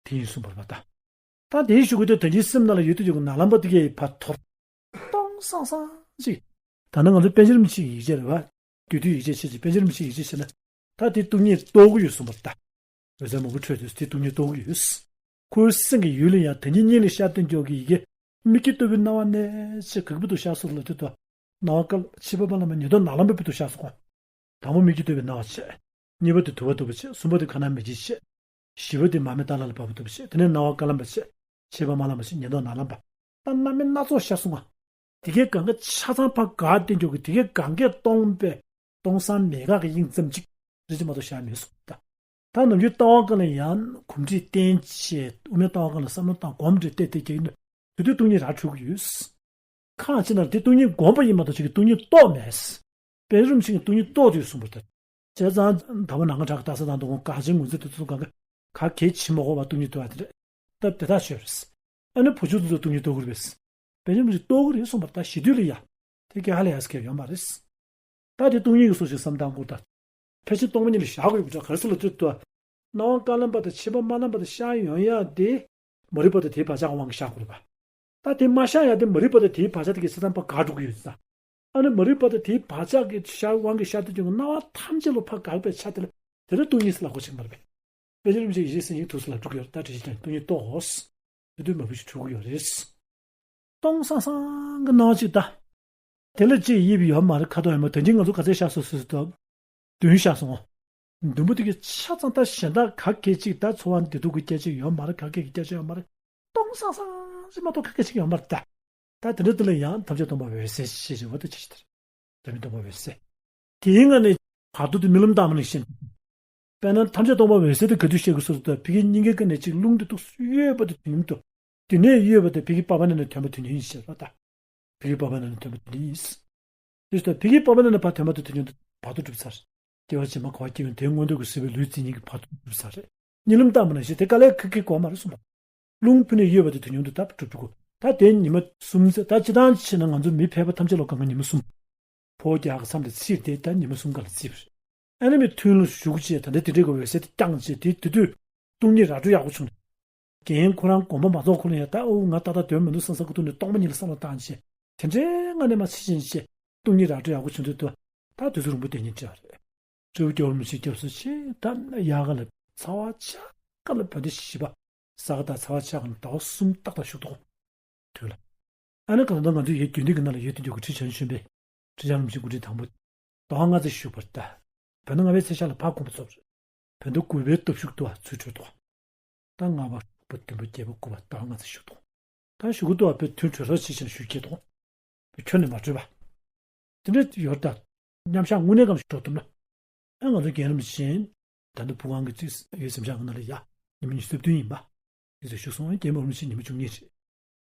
དེ་ཡིན་གསུངས་པར་མ་ལྟ། ད་དེའི་གཞུག་གུ་དེ་ད་གིན་སེམས་ནང་ལ་ཡོད་དུ་ཡོད་གི་ནག་ལམ་པ་དེ་གས་ཕར་འཐོར། སྟོང་སང་སང་ཅིག་ད་ནི་ང་ཚོ་པཎ་ཆེན་རིན་པོ་ཆེའི་ཡིག་ཆ་རེད་བ། དུས་དུས་ཡིག་ཆ་བྱེད་ཅིག་པཎ་ཆེན་རིན་པོ་ཆེའི་ཡིག་ཆ་བྱེད་ན། ད་དེ་སྟོང་ཉིད་རྟོགས་ཀྱི་ཡོད་གསུངས་པར་ལྟ། འོད་ཟེར་མང་པོ་འཕྲོས་དུས་དེ་སྟོང་ཉིད་རྟོགས་ཀྱི་ཡོད། ཁོའི་སེམས་ཀྱི་ཡུལ་ལ་ཡང་དེ་ཉིད་གཉིས་ལ་ཤར་སྟོན་འཇོག་གི་ཡི་གེ། མིག་གིས་ལྟོས་པའི་སྣང་བ་ནས་ཕྱི་ག་གི་བར་དུ་ཤར་སོང་ལབ་དུས་དུ། སྣང་བ་སྐལ་ཕྱི་པ་དམར་ལམ་པ་ཉིས་ལྡོག་ནག་ལམ་པའི་བར་དུ་ཤར་སོང་གོ། དང་པོ་མིག་གིས་ལྟོས་པའི་སྣང་བ་བྱས། གཉིས་པ་དེ་དུ་བ་ལྟ་བུ་བྱས། གསུམ་པ་དེ་ཁ་ནང་མིག་གིས་བྱས། བཞི་པ་དེ་མར་མེ་ལྟ་ལ་ལ་བབས་པ་ལྟ་བུ་བྱས། དེ་ནས་སྣང་བ་སྐལ་ལམ་པ་བྱས། ཕྱི་པ་དམར་ལམ་པ་བྱས། ཉིས་ལྡོག་ནག་ལམ་པ། ད་སྣང་མེད་སྣ་ཚོགས་ཤར་སོང་ང་། དེ་གའི་གང་ག་ཆ་ཚང་ཕར་འགག་བསྟན་འཇོག་གི་དེ་གའི་གང་གས་སྟོང་པའི་སྟོང་སང་མེད་དགག་གི་དབྱིངས་ཙམ་གཅིག་རེ་ཅིག་མ་གཏོགས་ཤར་མེད་སོང་ད། ད་ནམ་རྒྱུན་ལྟ་བ་སྐབས་ལ་ཡང་གོམས་འདྲིས་བསྟེན་བྱས་དབུ་མའི་ལྟ་བ་སྐབས་ལ་བསམ་བློ་བཏང་གོམས་འདྲིས་བསྟེན་བསྟེན་བསྐྱལ་ཡིན་ན་དེ་དུས་སྟོང་ཉིད་ར་འཕྲོད་ཀྱི་ཡོད། ཁ་ཅིག་ན་དེ་སྟོང་ཉིད་བསྒོམས་པ་ཡིན་མ་གཏོགས་ཅིག་གི་སྟོང་ཉིད་རྟོགས་མེད། དཔལ་རིན་པོ་ཆེ་གིས་སྟོང་ཉིད་རྟོགས་དུས་གསུངས་པ་ལྟར། བྱས་ཙང་ཟླ་བ་ནང་གི་བྲག་གི་སྟག་ཚང་དང་དུ་ཁོང་ག་ཅིག་ངོས་འཛིན་དུ་ཚུགས་གང་ག་ག་གལ་ཆེ་མ་གོ་བ་སྟོང་ཉིད་རྟོགས་ཡ་དེ་རེད། སྟབས་དེ་དག་ཤོད་རེད། ཨ་ནི་བུ་ཆུང་དེ་ཚོ་སྟོང་ཉིད་རྟོགས་ཀྱི་རེད་པས། དཔལ་རིན་པོ་ཆེ་རྟོགས་ཀྱི་རེད་གསུངས་པ་ལྟར་ཞི་དུས་ལ་ཡ། དེ་གལ་ཧ་ལས་ཡ་སྐད་ཡོད་མ་རེད། ད་དེ་སྟོང་ཉིད་ཀྱི་སོ་ཞིག་བསམ་སྟངས་སྐོར་དང་། ཕལ་ཆེར་སྟོང་པ་ཉིད་ལ་བཞག་དགོས་པ་འདྲ་ག་རེ་ཟེར་ལབ་དུས་དུ། སྣང་བ་སྐལ་ལམ་པ་དང་ཕྱི་པ་དམར་ལམ་པ་དང་ཤར་ཡོང་ཡ་དེ། མ་རིག་པ་དང་དེའི་བག་ཆགས་ཀྱི་དབང་གིས་ཤར་དགོས་རེད་པ། ད་དེ་མ་ཤར་ཡ་དེ་མ་རིག་པ་དང་དེའི་བག་ཆགས་དེ་གི་ཚེ་དམ་པ་དགག་འགྲོ་གི་ཡོད་ཙང་། ཨ་ནི་མ་རིག་པ་དང་དེའི་བག་ཆགས་ཀྱི་ཤར་དབང་གིས་ཤར་དུས་ཀྱང་སྣང་བ་ཐམས་ཅད་ལ་ཕར་དགག་པའི་ཆ་དེ་ལ་དེ་ལ་སྟོང་ཉིད་ཟེར་ལབ་དགོས་ཆགས་ཀྱི་མ་རེད་པས། དཔེ་ཆ་རིན་པོ་ཆེ་ཡེ་ཤེས་སེམས་ཀྱི་ཐུགས་སུ་ལ་འགྲོ་གི་ཡོད་རེད། ད་དྲི་ཞིབ་ཀྱང་སྟོང་ཉིད་རྟོགས་འོ། དེ་དུས་མ་བུ་ཞིག་འཁྲུལ་གྱི་ཡོད་རེད། སྟོང་སང་སང་གི་སྣང་བ་ཅིག་ད། དེ་ལ་ཅིག་དབྱིབས་ཡོད་མ་རེད་ཁ་དོག་ཡོད་མ་རེད། ད་གིན་ང་ཚོ་ག་ཚད་ཤར་སོང་ཟེར་དུས། བདུན་ཤར་སོང་ངོ་། བདུན་པོ་དེ་གི་ཆ་ཚང་ད་གཞན་དག་ག་གེ་ཅིག་ད་ཚོར་བ་བདེ་སྡུག་གི་སྐད་ཆ་ཡོད་མ་རེད། ག་གེ་གི་སྐད་ཆ་ཡོད་མ་རེད། སྟོང་སང་སང་ཞིག་མ་གཏོགས་ག་གེ་ཅིག་ཡོད་མ་རེད་ད། ད་དེ་འདྲ་དེ་ལ་ཡང་ཐམས་ཅད་སྟོང་པ་འོད་གསལ་ཞེས་བྱ་བ་དེ་ཅི་ཞིག་དེ་རེད། དེ་མིན་སྟོང་པ་འོད་གསལ། དེའི་ངང་ནས་བར་དོ་དེ་རྨི་ལམ་ལྟ་བུ་ནས་ཤེས། དཔེར་ན་ཐམས་ཅད་སྟོང་པ་འོད་གསལ་དེ་ག་དུས་ཤེས་དགོས་ཟེར་དུས། ད་ཕ་གིའི་སྙིང་གའི་ཀ་ནས་ཅིག་རླུང་དེ་ཏོག་ཙམ་གཡོས་པ་དེ་དུས་མཉམ་དུ། དེ་ནས་གཡོས་པ་དེ་ཕ་གིའི་པགས་པ་ནང་ནས་ཐོན་པ་དུས་མཉམ་ཡིན་ཞེས་པ་ད། ཕ་གིའི་པགས་པ་ནང་ནས་ཐོན་པ་དུས་མཉམ་ཡིན། དེ་ལྟར་ཕ་གིའི་པགས་པ་ནང་ནས་ཕར་ཐོན་པ་དེ་དུས་མཉམ་དུ་བར་དོ་གྲུབ་ཚར། སྐྱེ་བ་ཕྱི་མ་འཁོར་བ་སྐྱེ་བའི་དེའི་མངོན་འདོད་ཀྱི་སྲིད་པའི་ལུས་རྩི་ཉིད་ཀྱི་བར་དོ་གྲུབ་ཚར་རེད། རྨི་ལམ་ལྟ་བུ་ནང་བཞིན་དེ་དཀའ་ལས་ཁག་གི་གོ་མ་རེད་གསུངས་པ། རླུང་ཕུ་ནས་གཡོས་པ་དེ་དུས་མཉམ་དུ་ད་གྲུབ་འགྲོ་གི། ད་དེ་ཉི་མ་གསུམ་ཚེ་ད་སྤྱིར་བཏང་བྱས་ན་ང་ཚོ་མི་ཕལ་པ་ཐམས་ཅད་ལ་གང་ག་ཉི་མ་གསུམ། ཕོ་རྒྱག་གི་མཚམས་དེ་ཚིག་དེ་ད་ཉི་མ་གསུམ་ག་ལ་བརྩིས་པ་རེད། ཨ་ནི་མི་ཐུན་ལ་ཞུགས་བྱས་ད་ལྟ་དེ་འདྲའི་གི་འོད་གསལ་དེ་བསྐྱངས་བྱས་དེ་དེ་དུས་སྟོང་ཉིད་ར་སྤྲོད་ཡག་པོ་བྱུང་ནས། རྒན་ཁོ་རང་དགོངས་པ་མ་རྫོགས་ཁོ་ལ་ཡང་ད་ཨོ་ང་ཏག་ཏག་སྡོད་མི་འདུག་བསམ་བསམ་ཁོ་ཐུག་ནས་སྟོང་པ་ཉིད་ལ་བསམ་བློ་བཏང་བྱས་དེ་འདྲའི་ངང་ནས་མར་ཕྱིན་བྱས་སྟོང་ཉིད་ར་སྤྲོད་ཡག་པོ་བྱུང་དུས་དུ། ད་དུས་ཚོད་རིང་པོ་བསྡད་སྙིང་བྲལ་བ་རེད། སྤྲེའུ་སྐྱོ་བོ་མི་ཞིག་སྐྱབས་སུ་མཆི། ད་དབྱར་ཁ་ལ་ཚ་བ་ཆགས་ཁ་ལ་བོད་ཟླ་བཞི་པ་ས་ག་ཟླ་ཚ་བ་ཆགས་ཁ་ལ་ཟླ་བ་གསུམ་ཏག་ཏག་བཞུགས་འདུག་དུས་ལ། ཨ་ནི་གང་ལྟར་ང་ཚོ་ཡའི་རྒྱུན་ལྡན་གྱི་ནང་ལ་ཡོད་དེ་འཇོག་གི་ཁྲི་བྱང་ཆུབ་པའི་ཁྲི་བྱང་རིན་པོ་ཆེ་སྐུ་ཕྲེང་དང་པོ། ཟླ་བ་ལྔ་ཙམ་བཞུགས་པར་གདའ། བོད་ཟླ་ལྔ་པའི་ཚེས་ཤར་ལ་ཕར་དགོངས་པ་རྫོགས་རེད། བོད་ཟླ་དགུ་པའི་སྟབས་ཞུགས་དུ་བ་ཚུར་གྲོལ་ཏོ། ཟླ་ལྔ་པ་དྲུག་པ་བདུན་པ་བརྒྱད་པ་དགུ་པ་ཟླ་བ་ལྔ་ཙམ་བཞུགས་ཏོ། ད་བཞུགས་དུ་བ་བོད་ཐུན་གྲོལ་རོགས་བྱེད་ཅིང་བཞུགས་ཀྱི་དོ། བོད་ཁྱོན་ནས་མ་གྲོལ་བ། དེ་འདྲ་ཡོད་ད། མཉམ་བཞག་དངོས་གནས་ཀྱང་འགྲོ་ཐུབ་ན། ཨ་ང་ཚོ་རྒན་རབས་གཞན། ད་ལྟ་བུ་གང་གི་ཚིག་ཡོད་སེམས་ཤག་གི་ནང་ལ་ཡ། ཉི་མ་ཉི་ཤུ་རྩ་བདུན་ཡིན་པ། ཡོད་ཚད་བཞུགས་སོང་རྒན་མོ་རིན་པོ་ཆེ་ཉི་མ་བཅུ་གཉིས་རེད།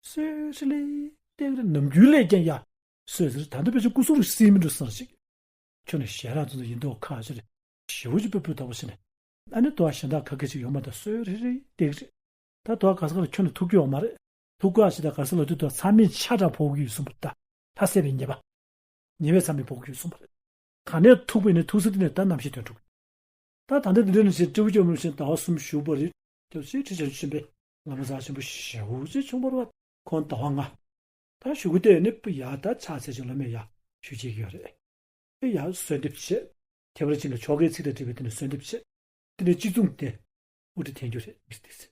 སོས་ཧྲི་ལི། ཏེག་རི་ནམ་རྒྱུན་ལས་ཀྱང་ཡ། སོས་ཟེར་ད་ལྟ་བེད་སྤྱོད་སྐུ་གཟུགས་རུ་སྲིད་མི་འགྲོ་སང་ཞིག་ཁྱོད་ནི་ཞལ་རག་ཚོ་ཚོ་ཡིན་མདོག་ཁ་ཅིག་རེད། ཞེ་བོ་ཅིག་སྤུ་སྤུ་ལྟ་བུ་ཞིག་ནས། ཨ་ནི་དོ་བ་གཞན་དག་ག་གེ་ཅིག་ཡོད་མ་ད་སོས་རི་རི་ཏེག་རི། ད་དོ་བ་ག་ས་ག་ལ་ཁྱོད་ནི་ཐུག་རྒྱུ་ཡོད་མ་རེད། ཐུག་ག་ཞིག་ད་ག་ས་ལ་དུས་དོ་ཚ་མིན་ཆ་འདྲ་ཕོག་གི་ཡོད་གསུངས་པ་ད། ད་སད་པའི་ཉེས་པ། ཉེས་པའི་ཚ་མིན་ཕོག་གི་ཡོད་གསུངས་པ་རེད། ག་ནས་ཐུག་པའི་ནི་ཐུག་ས་དེ་ནས་ད་རྣམ་ཤེས་ཐོན་འགྲོ་གི། ད་ད་ལྟ་འདི་འདྲ་ནི་ཞེས་སྤྲེའུ་སྐྱོ་མོ་བཞིན་ཟླ་བ་གསུམ་བཞུགས་པ་རེད། སྐྱབས་སུ་ཁྲི་བྱང་ཆུབ་པའི་ལམ་ཟག་ཆེན་པོ་ཞེ་བོ་ཅིག་བྱུང་བ་རེད་བ། ཁོང་ཟླ་བ་ལྔ། ད་གཞུག་གུ་དེ་ནི་སྤུ་ཡ་ད་ཕྱག་འཚལ་ཞིང་སློབ་མས་ཡ་ཞུ་བྱེད་ཀྱི་ཡོད་རེད། ཨེ་ཡ་གསོལ་འདེབས་བྱེད། ཁྱད་པར་ཅན་གྱི་ཆོ་གའི་ཚིག་དང་འབྲེལ་བའི་དེ་ནི་གསོལ་འདེབས་བྱེད། དེ་ནས་སྤྱི་མཚུངས་ཏེ། དབུ་ཁྲིད་འཐེན་རྒྱུ་རེད་ཏིག་ཏིག་ཟེར།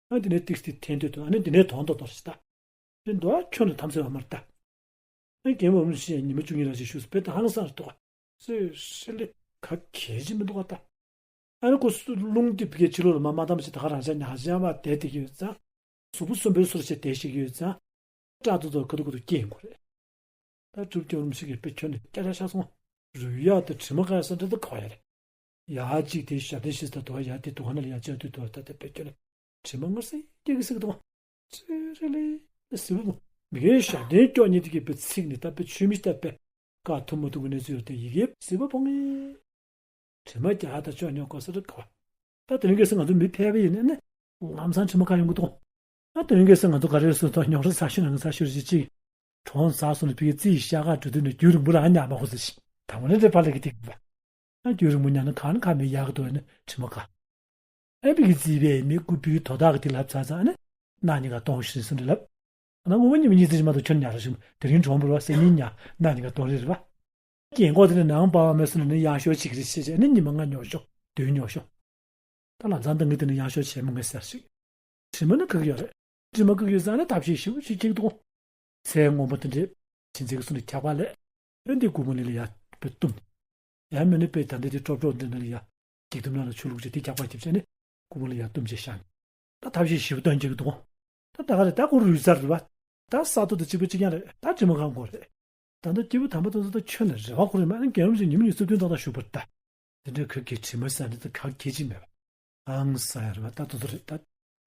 ཨ་དེ་ནས་ཏིག་ཏིག་འཐེན་དུས་དུ་ཨ་ནི་དེ་ནས་དོན་དུ་གཏོར་ཞིག་ད། དེ་འདུག་ཨ་ཁྱོད་ནི་ཐམས་ཅད་བ་མར་ལྟ། ཨ་རྒན་མོ་མི་ཤེས་ཉི་མ་བཅུ་གཉིས་རང་ཞིག་བཞུགས་སུ་བེད་ད་ཧང་སང་རེད་འདུག་ཨ། སོས་ཧྲི་ལི་ག་གལ་ཆེ་མི་འདུག་ཨ་ད། ཨ་ནི་ཁོ་སུ་རླུང་དེ་བི་གའི་ཕྱི་ལོགས་ལ་མ་མ་བཏང་ཞིག་ད་ག་རང་ཤ་ཉག་ཤ་བ་བསྡད་བསྡད་ཀྱི་ཡོད་ཙང་། གཟུགས་པོ་གསོན་པོའི་སོར་ཆས་བསྡད་ཤེས་ཀྱི་ཡོད་ཙང་། སྐྲག་ཏུ་ཏུ་ཁ་ཏུ་ཁ་ཏུ་སྐྱེ་ཡིན་ཁོ་རེད། ད་གྲུབ་སྐྱོར་མི་ཞིག་གིས་དཔེ་ཁྱོད་ནི་སྐྱ་ཆ་ཆ་སོང་། རུལ་ཡག་དེ་དྲི་མ་ག་ས་འདྲ་དུ་གོ་ཡ་རེད། ཡ་གཅིག་དེ་ཞབས་བརྟན་ཤེས་ས་དོ་ཡ་དེ་དོ་ཧ་ན་ལ་ཡ་ཅག་དུས་དོ་ད་དེ་དཔེ་ཁྱོད་ནི་དྲི་མ་ངར་སེ་སྐྱེ་གི་སྲིད་དོ། ཚེ་རེ་ལེ་ཟི་བུ་མོ་མི་གའི་ཞབས་བརྟན་སྐྱོ་ཉིད་དེ་གི་དཔེ་ཚིག་ནི་ད་དཔེ་ཆུ་མི་ལྟ་དཔེ་བཀག་ཐུབ་མ་ཐུབ་གི་གནས་ཚུལ་ཡོད་དེ་ཡི་གེ་ཟི་བ་ཕོང་ངེ། དྲི་མ་རྒྱག་དང་ཅོ་ཉོ་གོ་ས་རེད་ག་བ། ད་དེ་རིང་ཁ་སང་ང་ཚོ་མི་ཕལ་པ་ཡིན་ནའི་ནི། ལམ་སང་དྲི་མ་ཁ་ཡོང་གི་འདུག་ཨ་དེ་རིང་ཁ་སང་ང་ཚོ་ག་རེ་སོང་ཐོག་ཉོ་ར་ས་ཤུ་ནང་ས་ཤུ་རེ་ཅིག་གྲོང་ས་སོང་ནས་ཕ་གི་རྩིས་ཤ་ཁ་འགྲོ་དུས་ནས་རྒྱུན་རིང་པོ་རང་ཉག་མ་ཧོ་ཟེར་ཞིག་ད་ངོ་ནས་རེ་ཕ་ལ་གི་ཏིག་པ། ཨ་རྒྱུན་རིང་པོ་ཉག་ན་གང་ན་ག་མི་ཡག་གི་འདུག་ཨ་ནི་དྲི་མ་ཁ། ཨེ་ཕ་གི་རྩིས་པས་མི་རྐུ་བུའི་དོ་བདག་གི་དེ་ལབ་ཚར་ཚར་ཨ་ནི། གནའ་ཉི་ག་གཏོང་ཤིང་སུ་འདྲ་ལབ། ང་ངོ་མ་ཉི་མ་གཉིས་ཙམ་ཞིག་མ་གཏོགས་ཁྱོད་ཉར་ར་ཞིག་དེ་རིང་གྲོང་བུ་ར་སེ་ཉིན་ཉ་གནའ་ཉི་ག་གཏོང་རེ་རེད་བ། རྒན་གོག་དེ་ནི་ནང་པ་བ་མེད་སོང་ནས་ནི་ཡང་ཤོར་ཅིག་རེད་ཤེས་བྱས་ནི་ཉི་མ་ལྔ་ཉོག་ཤོག་བདུན་ཉོག་ཤོག་ད་ལམ་སང་ད་ངས་དེ་ནི་ཡང་ཤོར་བྱས་མི་ངེས་ཟེར་ཞིག་དྲི་མ་ནི་ག་གི་ཡོད་རེད། དྲི་མ་ག་གི་ཡོད་ཟེར་ན་ཐབས་ཤེས་ཞིབ་ཅིག་ཅིག་འདུག། ཚལ་སྔོན་པོ་དེ་འདྲའི་བྱིན་ཚིག་གི་སུ་ནི་ཁྱག་པ་ལས། ཨེ་འདི་ཀུ་མུ་ལི་ལ་ཡ་པེ་བཏུམ། ཡང་མིན་ནི་པེ་ད་འདི་དེ་ཀྲོབ་ཀྲོབ་འདི་འདྲ་ལ་ཡ། འགྱིག་དུམ་ནང་ལ་ཆུ་བླུགས་བྱས་དེ་ཁྱག་པ་རྒྱབ་བྱས་ནི་ཀུ་མུ་ལི་ཡ་བཏུམ་བྱས་བཞག་ནི། ད་ཐབས་ཤེས་ཞིབ་སྟོན་གྱི་འདུག། ད་ད་ག་རེད། ད་ཁོ་རུལ་ཚར་རེད་བ། ད་ས་རྡོ་དང་གཅིག་པ་གཅིག་རྐྱང་རེད། ད་དྲི་མ་གང་དགོས་རེད། ད་ལྟ་སྐྱེས་བུ་དམ་པ་དེ་ཚོ་ད་ཁྱོན་ནས་རེ་བ་ཁོ་རེ་མ་ནི་རྒན་རབས་ཀྱི་ཉི་མ་ཉི་ཤུ་རྩ་བདུན་ཙམ་ད་བཞུགས་པར་ལྟ། དེ་འདྲའི་ག་གི་དྲི་མ་ཟ་འདྲ་ད་ག་གི་ཅི་མེད་པ། ཨང་ས་ཡ་རེད་བ། ད་དེ་ཚོ་རེད་ད།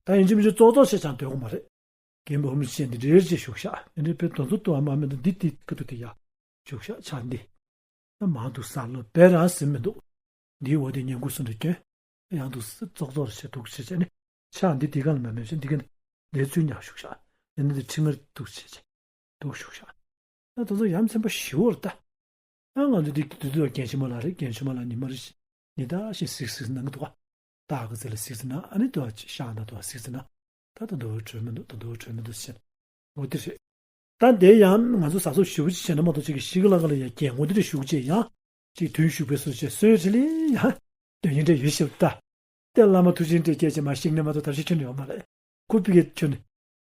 ད་ཡིན་གཅིག་མིན་གཅིག་ཙོག་ཙོག་བྱས་ཀྱང་སྡོད་དགོས་མ་རེད། རྒན་པོ་ཨོམ་ཤེས་འདི་འདྲའི་རྗེས་བཞུགས་ཤག། འདི་འདྲའི་དཔེ་དོན་ཚོ་ཏུ་ཨ་མ་མེད་འདུག། འདི་འདི་ཀ་ཏུ་དེ་ཡ་བཞུགས་ཤག་ཆ་འདི། ད་མང་དུ་ས་ལོ་བེ་རང་ཟིན་མི་འདུག། འདིའི་འོག་དེ་ཉན་ཁུ་སུ་འདྲ་སྐྱོན། ཡང་དུ་ཙོག་ཙོག་རེ་བྱས་འདུག་བྱས་བྱས་ནི། ཕྱག་འདི་འདི་ག་ལ་མ་མེད་བྱས་འདི་ག་ལ་ལས་ཚུལ་ཉག་བཞུགས་ཤག། འདི་ནི་འདི་ཁྲི་ངར་འདུག་བྱས་བྱས་འདུག་བཞུགས་ཤག། ད་དེ་ཚོ་ཡ་མཚན་པ་ཞེ་པོ་རེད་ད། ཨ་ང་ཚོ་འདི་འདི་ཚོ་རྒན་ཆེན་མོ་ལ་རེད། རྒན་ཆེན་མོ་ལ་ཉི་མ་རེ་ཉི་ཟླ་ཞིག་གཟིགས་གཟིགས་གནང་གི་འདུག་ག། སྟག་གི་རྩེ་ལ་གཟིགས་ཟིན་ན་ཨ་ནི་དུ་བ་ཤག་ན་དུ་བ་གཟིགས་ཟིན་ན། ད་ད་དུ་བ་བྲོས་མི་འདུག། ད་དུ་བ་བྲོས་མི་འདུག་ཟེར། འོ་དེ་རེད། ད་འདི་ཡང་ང་ཚོ་ཟ་སོགས་ཞུ་བ་ཅིག་བྱས་ན་མ་གཏོགས་ཅིག་གི་ཤི་གི་ལ་ག་ལ་ཡ་རྒན་འོ་དེ་རེད་ཞུ་བྱས་ཡང་ཅིག་དུས་ཞུགས་པའི་སོ་བྱས་སོའི་རེ་ལི་ཡང་དོན་ཡིན་འདྲ་ཡོད་ཞིབ་ལྟ། དེ་བླ་མ་ཐུགས་རྗེ་འདྲ་སྐྱེས་ཀྱི་མ་ཤིག་ནས་མ་གཏོགས་ཐབས་ཤེས་ཁྱོན་ནས་ཡོད་མ་རེད། ཁུ་པི་གེ་ཁྱོད་ནི།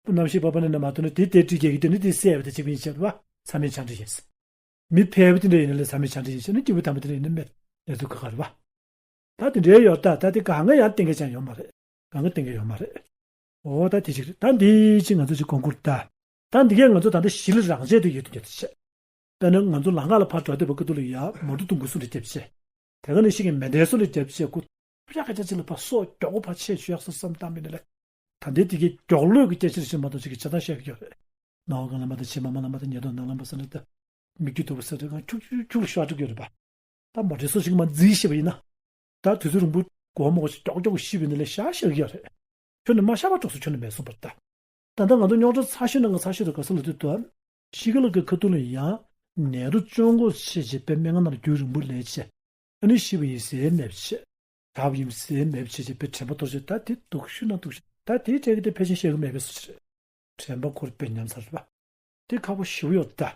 པུ་ནམ་ཤི་པ་པ་ནི་ནི་མ་ཐུ་ནི་དེ་དེ་བྲིས་རྒྱལ་གི་དེ་ནི་དེ་གསལ་བ་དེ་ཅིག་མིན་བྱེད་པ་ཚ་མེད་ཆང་འདྲི་ཡིན། མི་ཕལ་པ་དེ་འདྲ་ཡིན་ན་ལས་ཚ་མེད་ཆང་འདྲི་ཡིན་ཟེར་ན་སྐྱེས་བུ་དམ་པ་དེ་འདྲ་ཡིན་ན་མེད་ལས་ཚུལ་ཁ་ཁ་རེད་བ། ད་དེ་འདྲའི་ཡོད་ད། ད་དེ་གང་ག་ཡང་གཏན་འཁེལ་ཅང་ཡོད་མ་རེད། གང་ག་གཏན་འཁེལ་ཡོད་མ་རེད། འོ་ད་དེ་ཅིག་རེད། ད་འདི་ཅིག་ང་ཚོ་ཅིག་གོང་བཀུར་ད། ད་འདི་གས་ང་ཚོ་ད་ལྟ་གཞི་ལ་རང་བྱས་དུ་ཡོད་དུ་ཡོད་དུ་བྱས། དཔེར་ན་ང་ཚོ་ལམ་ཁ་ལ་ཕར་འགྲོ་བསྡད་པ་ཀ་ཏུ་ལ་ཡ་མོ་ཏོ་གཏོང་དགོས་སུ་རེ་རྒྱབ་བྱས། དེ་ག་ནས་ཤི་གི་མེ་མདའི་སོ་ལ་རྒྱབ་བྱས་ཁུ། ཕྱག་ཁ་ཆ་ཅིག་ལ་ཕར་སོག་མགྱོགས་པོ་ཕར་ཆས་ཆོག་ཡག་སོ་བསམ་བཏང་མི་ནི་ལས། ད་ལྟའི་དེ་གའི་མགྱོགས་ལོས་ཀྱི་སྐད་ཆ་ཞིག་མ་གཏོགས་ཅིག་གི་བྱེད་སྟངས་བཤད་ཀྱི་ཡོད་རེད། ནང་སྒང་ལ་མ་དང་ཕྱི་མ་མ་ལ་མ་དང་ཉེ་དོ་ནང་ལ་མ་ཟེར་ན་ད། མིག་རྒྱུ་དུ་བ་ཟེར་དེ་གང་ཁྱུག་ཁྱུག་ཁྱུག་ཤོག་འགྲིག་ཡོད་རེད་པ། ད་མ་འདྲེ་སོ་ཞིག་མ་འཛིན་ཤེས་པ་ཡིན་ན། ད་དུས་ཚོད་རིང་པོ་གོ་མོ་ཞིག་མགྱོགས་མགྱོགས་ཤི་བའི་ནི་ལས་ཤ་ཤ་གི་ཡོད་རེད། ཁྱོད་ནི་མ་ཤ་བ་གྲོགས་སུ་ཁྱོད་ནི་མེད་སོང་པར་ད། ད་ལྟ་ང་ཚོ་རྙོག་དྲ་ཚ་ཤོས་ནང་གི་ཚ་ཤོས་དུ་ག་ས་ལ་དུས་དུ། ཤི་གི་ལ་གི་ཁ་ཐུག་ལ་ཡང་ནད་དུ་བཅོས་འགོག་བྱེད་ཅེས་པའི་སྨན་ཁང་ནང་ལ་རྒྱུན་རིང་པོ་ལས་བྱས། ཨ་ནི་ཤི་བ་ཡིན་ཟེར་མེད་པ་བྱས། དག་པ་ཡིན་ཟེར་མེད་པ་བྱས་བྱས་པའི་དྲན་པ་གཏོར་བྱས། ད་དེ་སྡུག་ཤོས་ན་སྡུག་ཤོས། ད་དེའི་གྲས་ཀྱི་དེ་ཕལ་ཆེར་བཤད་གི་མེད་པའི་སུ་ཞིག་རེད། དྲན་པ་འཁོར་དཔེ་ཉམས་ཚར་རེད་པ། དེ་ཁག་པོ་ཞེ་པོ་ཡོད་ད།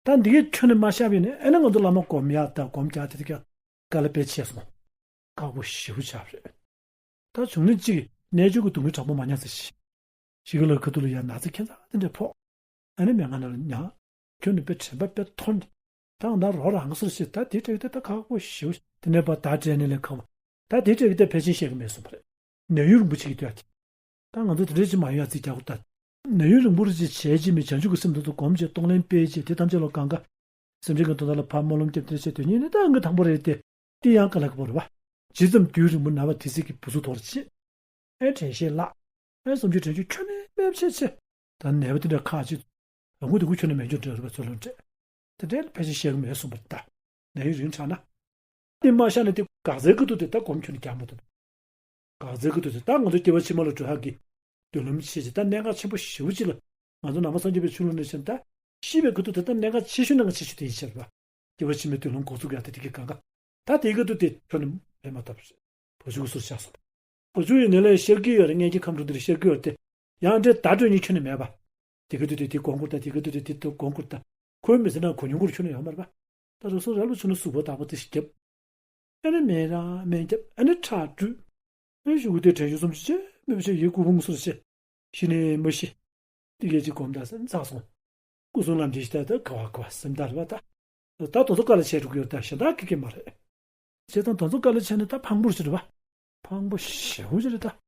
ད་འདི་གའི་ཁྱོན་ནས་མ་བཤད་པས་ནི་ཨེ་ན་ང་ཚོ་བླ་མ་སྒོམ་ཡག་ད་སྒོམ་རྒྱག་དེ་དེ་ག་དཀའ་ལས་དཔེ་ཆེ་སོང་། ཁག་པོ་ཞེ་པོ་ཆགས་རེད། ད་བྱུང་ནི་གཅིག་གནས་ཆུང་གི་སྡུག་བསྔལ་དྲག་པོ་མ་མྱངས་ཚེ་ཤི། ཤི་གི་ལ་ཁ་ཐུག་ལ་ཡ་ན་ཚ་ཁྱད་མཚར་དེ་འདྲ་ཕོག། ཨ་ནི་སྨན་ཁང་ནང་ལ་ཉར། ཁྱོན་ནས་དཔེ་དྲན་པ་དཔེ་ཐོར་ནས། ད་ང་ད་རོ་རང་སོར་ཤི། ད་དེ་དྲག་དེ་ད་ཁག་པོ་ཞེ་པོ། དེ་ནས་ཕར་ད་དྲན་ནས་ལས་ཁག་པོ། ད་དེ་དྲག་དེ་ཕལ་ཆེར་བཤད་གི་མེད་སོང་བ་རེད། ནད་ཡུན་རིང་པོ་ཅིག་གི་དུས་ཨ་དེ། ད་ང་ཚོ་དེ་འདྲའི་ཅིག་མ་ཡོང་ཡ་རྩིས་རྒྱག་དགོས་ད། ནད་ཡུན་རིང་པོ་རེ་ཅིག་བྱས་ཅིག་མི་བྱང་ཆུབ་ཀྱི་སེམས་དེ་ཚོ་སྒོམ་བྱས་གཏོང་ལེན་སྤེལ་བྱས་དེ་ཐམས་ཅད་ལ་གང་ག་སེམས་ཅན་གྱི་དོན་དག་ལ་ཕར་སྨོན་ལམ་བརྒྱབ་སྟེ་བྱས་དོན་གཉིས་ནི་ད་ཨང་གི་དང་པོ་རེད་དེ། དེ་ཡང་དཀའ་ལས་ཁག་པོ་རེད་བ། ཇི་ཙམ་དུས་རིང་པོ་ན་བ་དེ་ཚིག་གི་བུ་ཚུགས་དོར་བྱས། ཨེ་དྲན་ཤེས་བརླག། ཨེ་བསམ་རྒྱུ་དྲན་རྒྱུ་ཁྱོན་ནས་མེད་པ་བྱས་བྱས། ད་ནད་པ་དེ་འདྲ་ཁག་ཅིག་རང་མགོ་དེ་མགོ་ཁྱོན་ནས་མེད་རྒྱུ་འདྲ་རེད་པ་ཚོ་ལོ་འདྲེ། དེ་འདྲའི་ཕལ་ཆེར་བཤད་གི་མེད་གསུངས་པ་རེད་ད། ནད་ཡུན་རིང་དྲགས་ན། དེ་མ་བཤད་ན་དེ་འགག་རྩའི་སྐབས་དུ་དེ་ད་སྒོམ་ཁྱོན་ནས་རྒྱག་མ་ཐུབ། འགག་རྩའི་སྐབས་དུ་དེ་ད་ང་ཚོ་སྐྱེ་བ་ཕྱི་མ་ལ་འགྲོ་ཡག་གི་མདུན་ལམ་ཕྱེ་བྱས། ད་གནད་འགག་ཆེན་པོ་ཞེ་པོ་ཅིག་ལ་ང་ཚོ་ནང་པ་སངས་རྒྱས་པའི་ཆོས་ལུགས་ནས་བཤད་ན། ད་ཤི་བའི་སྐབས་དུ་དེ་ད་གནད་འགག་ཆེ་ཤོས་ནང་གི་ཆེ་ཤོས་དེ་ཡིན་ཤེས་པ། སྐྱེ་བ་ཕྱི་མའི་མདུན་ལམ་འགོ་ཚུགས་ཡག་དེ་དེ་གི་གང་ག་ད་དེ་སྐབས་དུ་དེ་ཁྱོན་ནས་ཕན་མ་ཐོགས་པ་རེད། བ་ཕྱུགས་སུ་ཆགས་སོང་། བ་ཕྱུགས་ཡིན་ནའི་ལས་ཤར་གྱི་ཡོད་རེད། མངལ་གྱི་ཁམས་རུ་འདིར་ཤར་གྱི་ཡོད་རེད་དེ། ཡང་འདྲེ་བརྡ་སྤྲོད་ཉིན་ཁྱོན་ནས་མེད་པ། དེ་ག་དུས་དེ་དེ་གོང་བཀུར་དང་། དེ་ག་དུས་དེ་དེ་གོང་བཀུར་དང་། ཁོའི་མི་ཚེ་ནང་གོ་མྱོང་སྐོར་ཁྱོན་ནས་ཡོད་མ་རེད་པ། ད་རུ་སོ་ར་ལུ་ཆུ་ནང་སུག་པོ་དག་པོ་དེ་ཞིག་བརྒྱབ། ཨ་ནི་མེ་རང་མེ་བརྒྱབ། ཨ་ནི་ཁྲག་བཀྲུས། ཨ་ནི་གཞུག་གུ་དེ་དྲན་གཞུ་གསུམ་ཅི་བྱེད་མི་བྱེད་ཡི་སྐུ་ཕུང་སོར་བྱེད། ཤི་ནས་མ་ཤི། དེ་གས་ཅིག་གོམ་ད་སེམས་ཚགས་སོང་། སྐུ་གསུང་ལམ་འདི་ཞིག་ད་ད་ག་བ་ག་བ་སེམས་ད་རེད་པ་ད། ད་དོ་ཚོ་དཀའ་ལས་བྱས་འགྲོ་གི་ཡོད་ད། གཞན་དག་གི་གི་མ་རེད། བྱས་ཙང་དོ་ཚོ་དཀའ་ལས་བྱས་ནས་ད་ཕངས་པོ་ཞིག་རེད་པ། ཕངས་པོ་ཞེ་པོ་ཞིག་རེད་ད།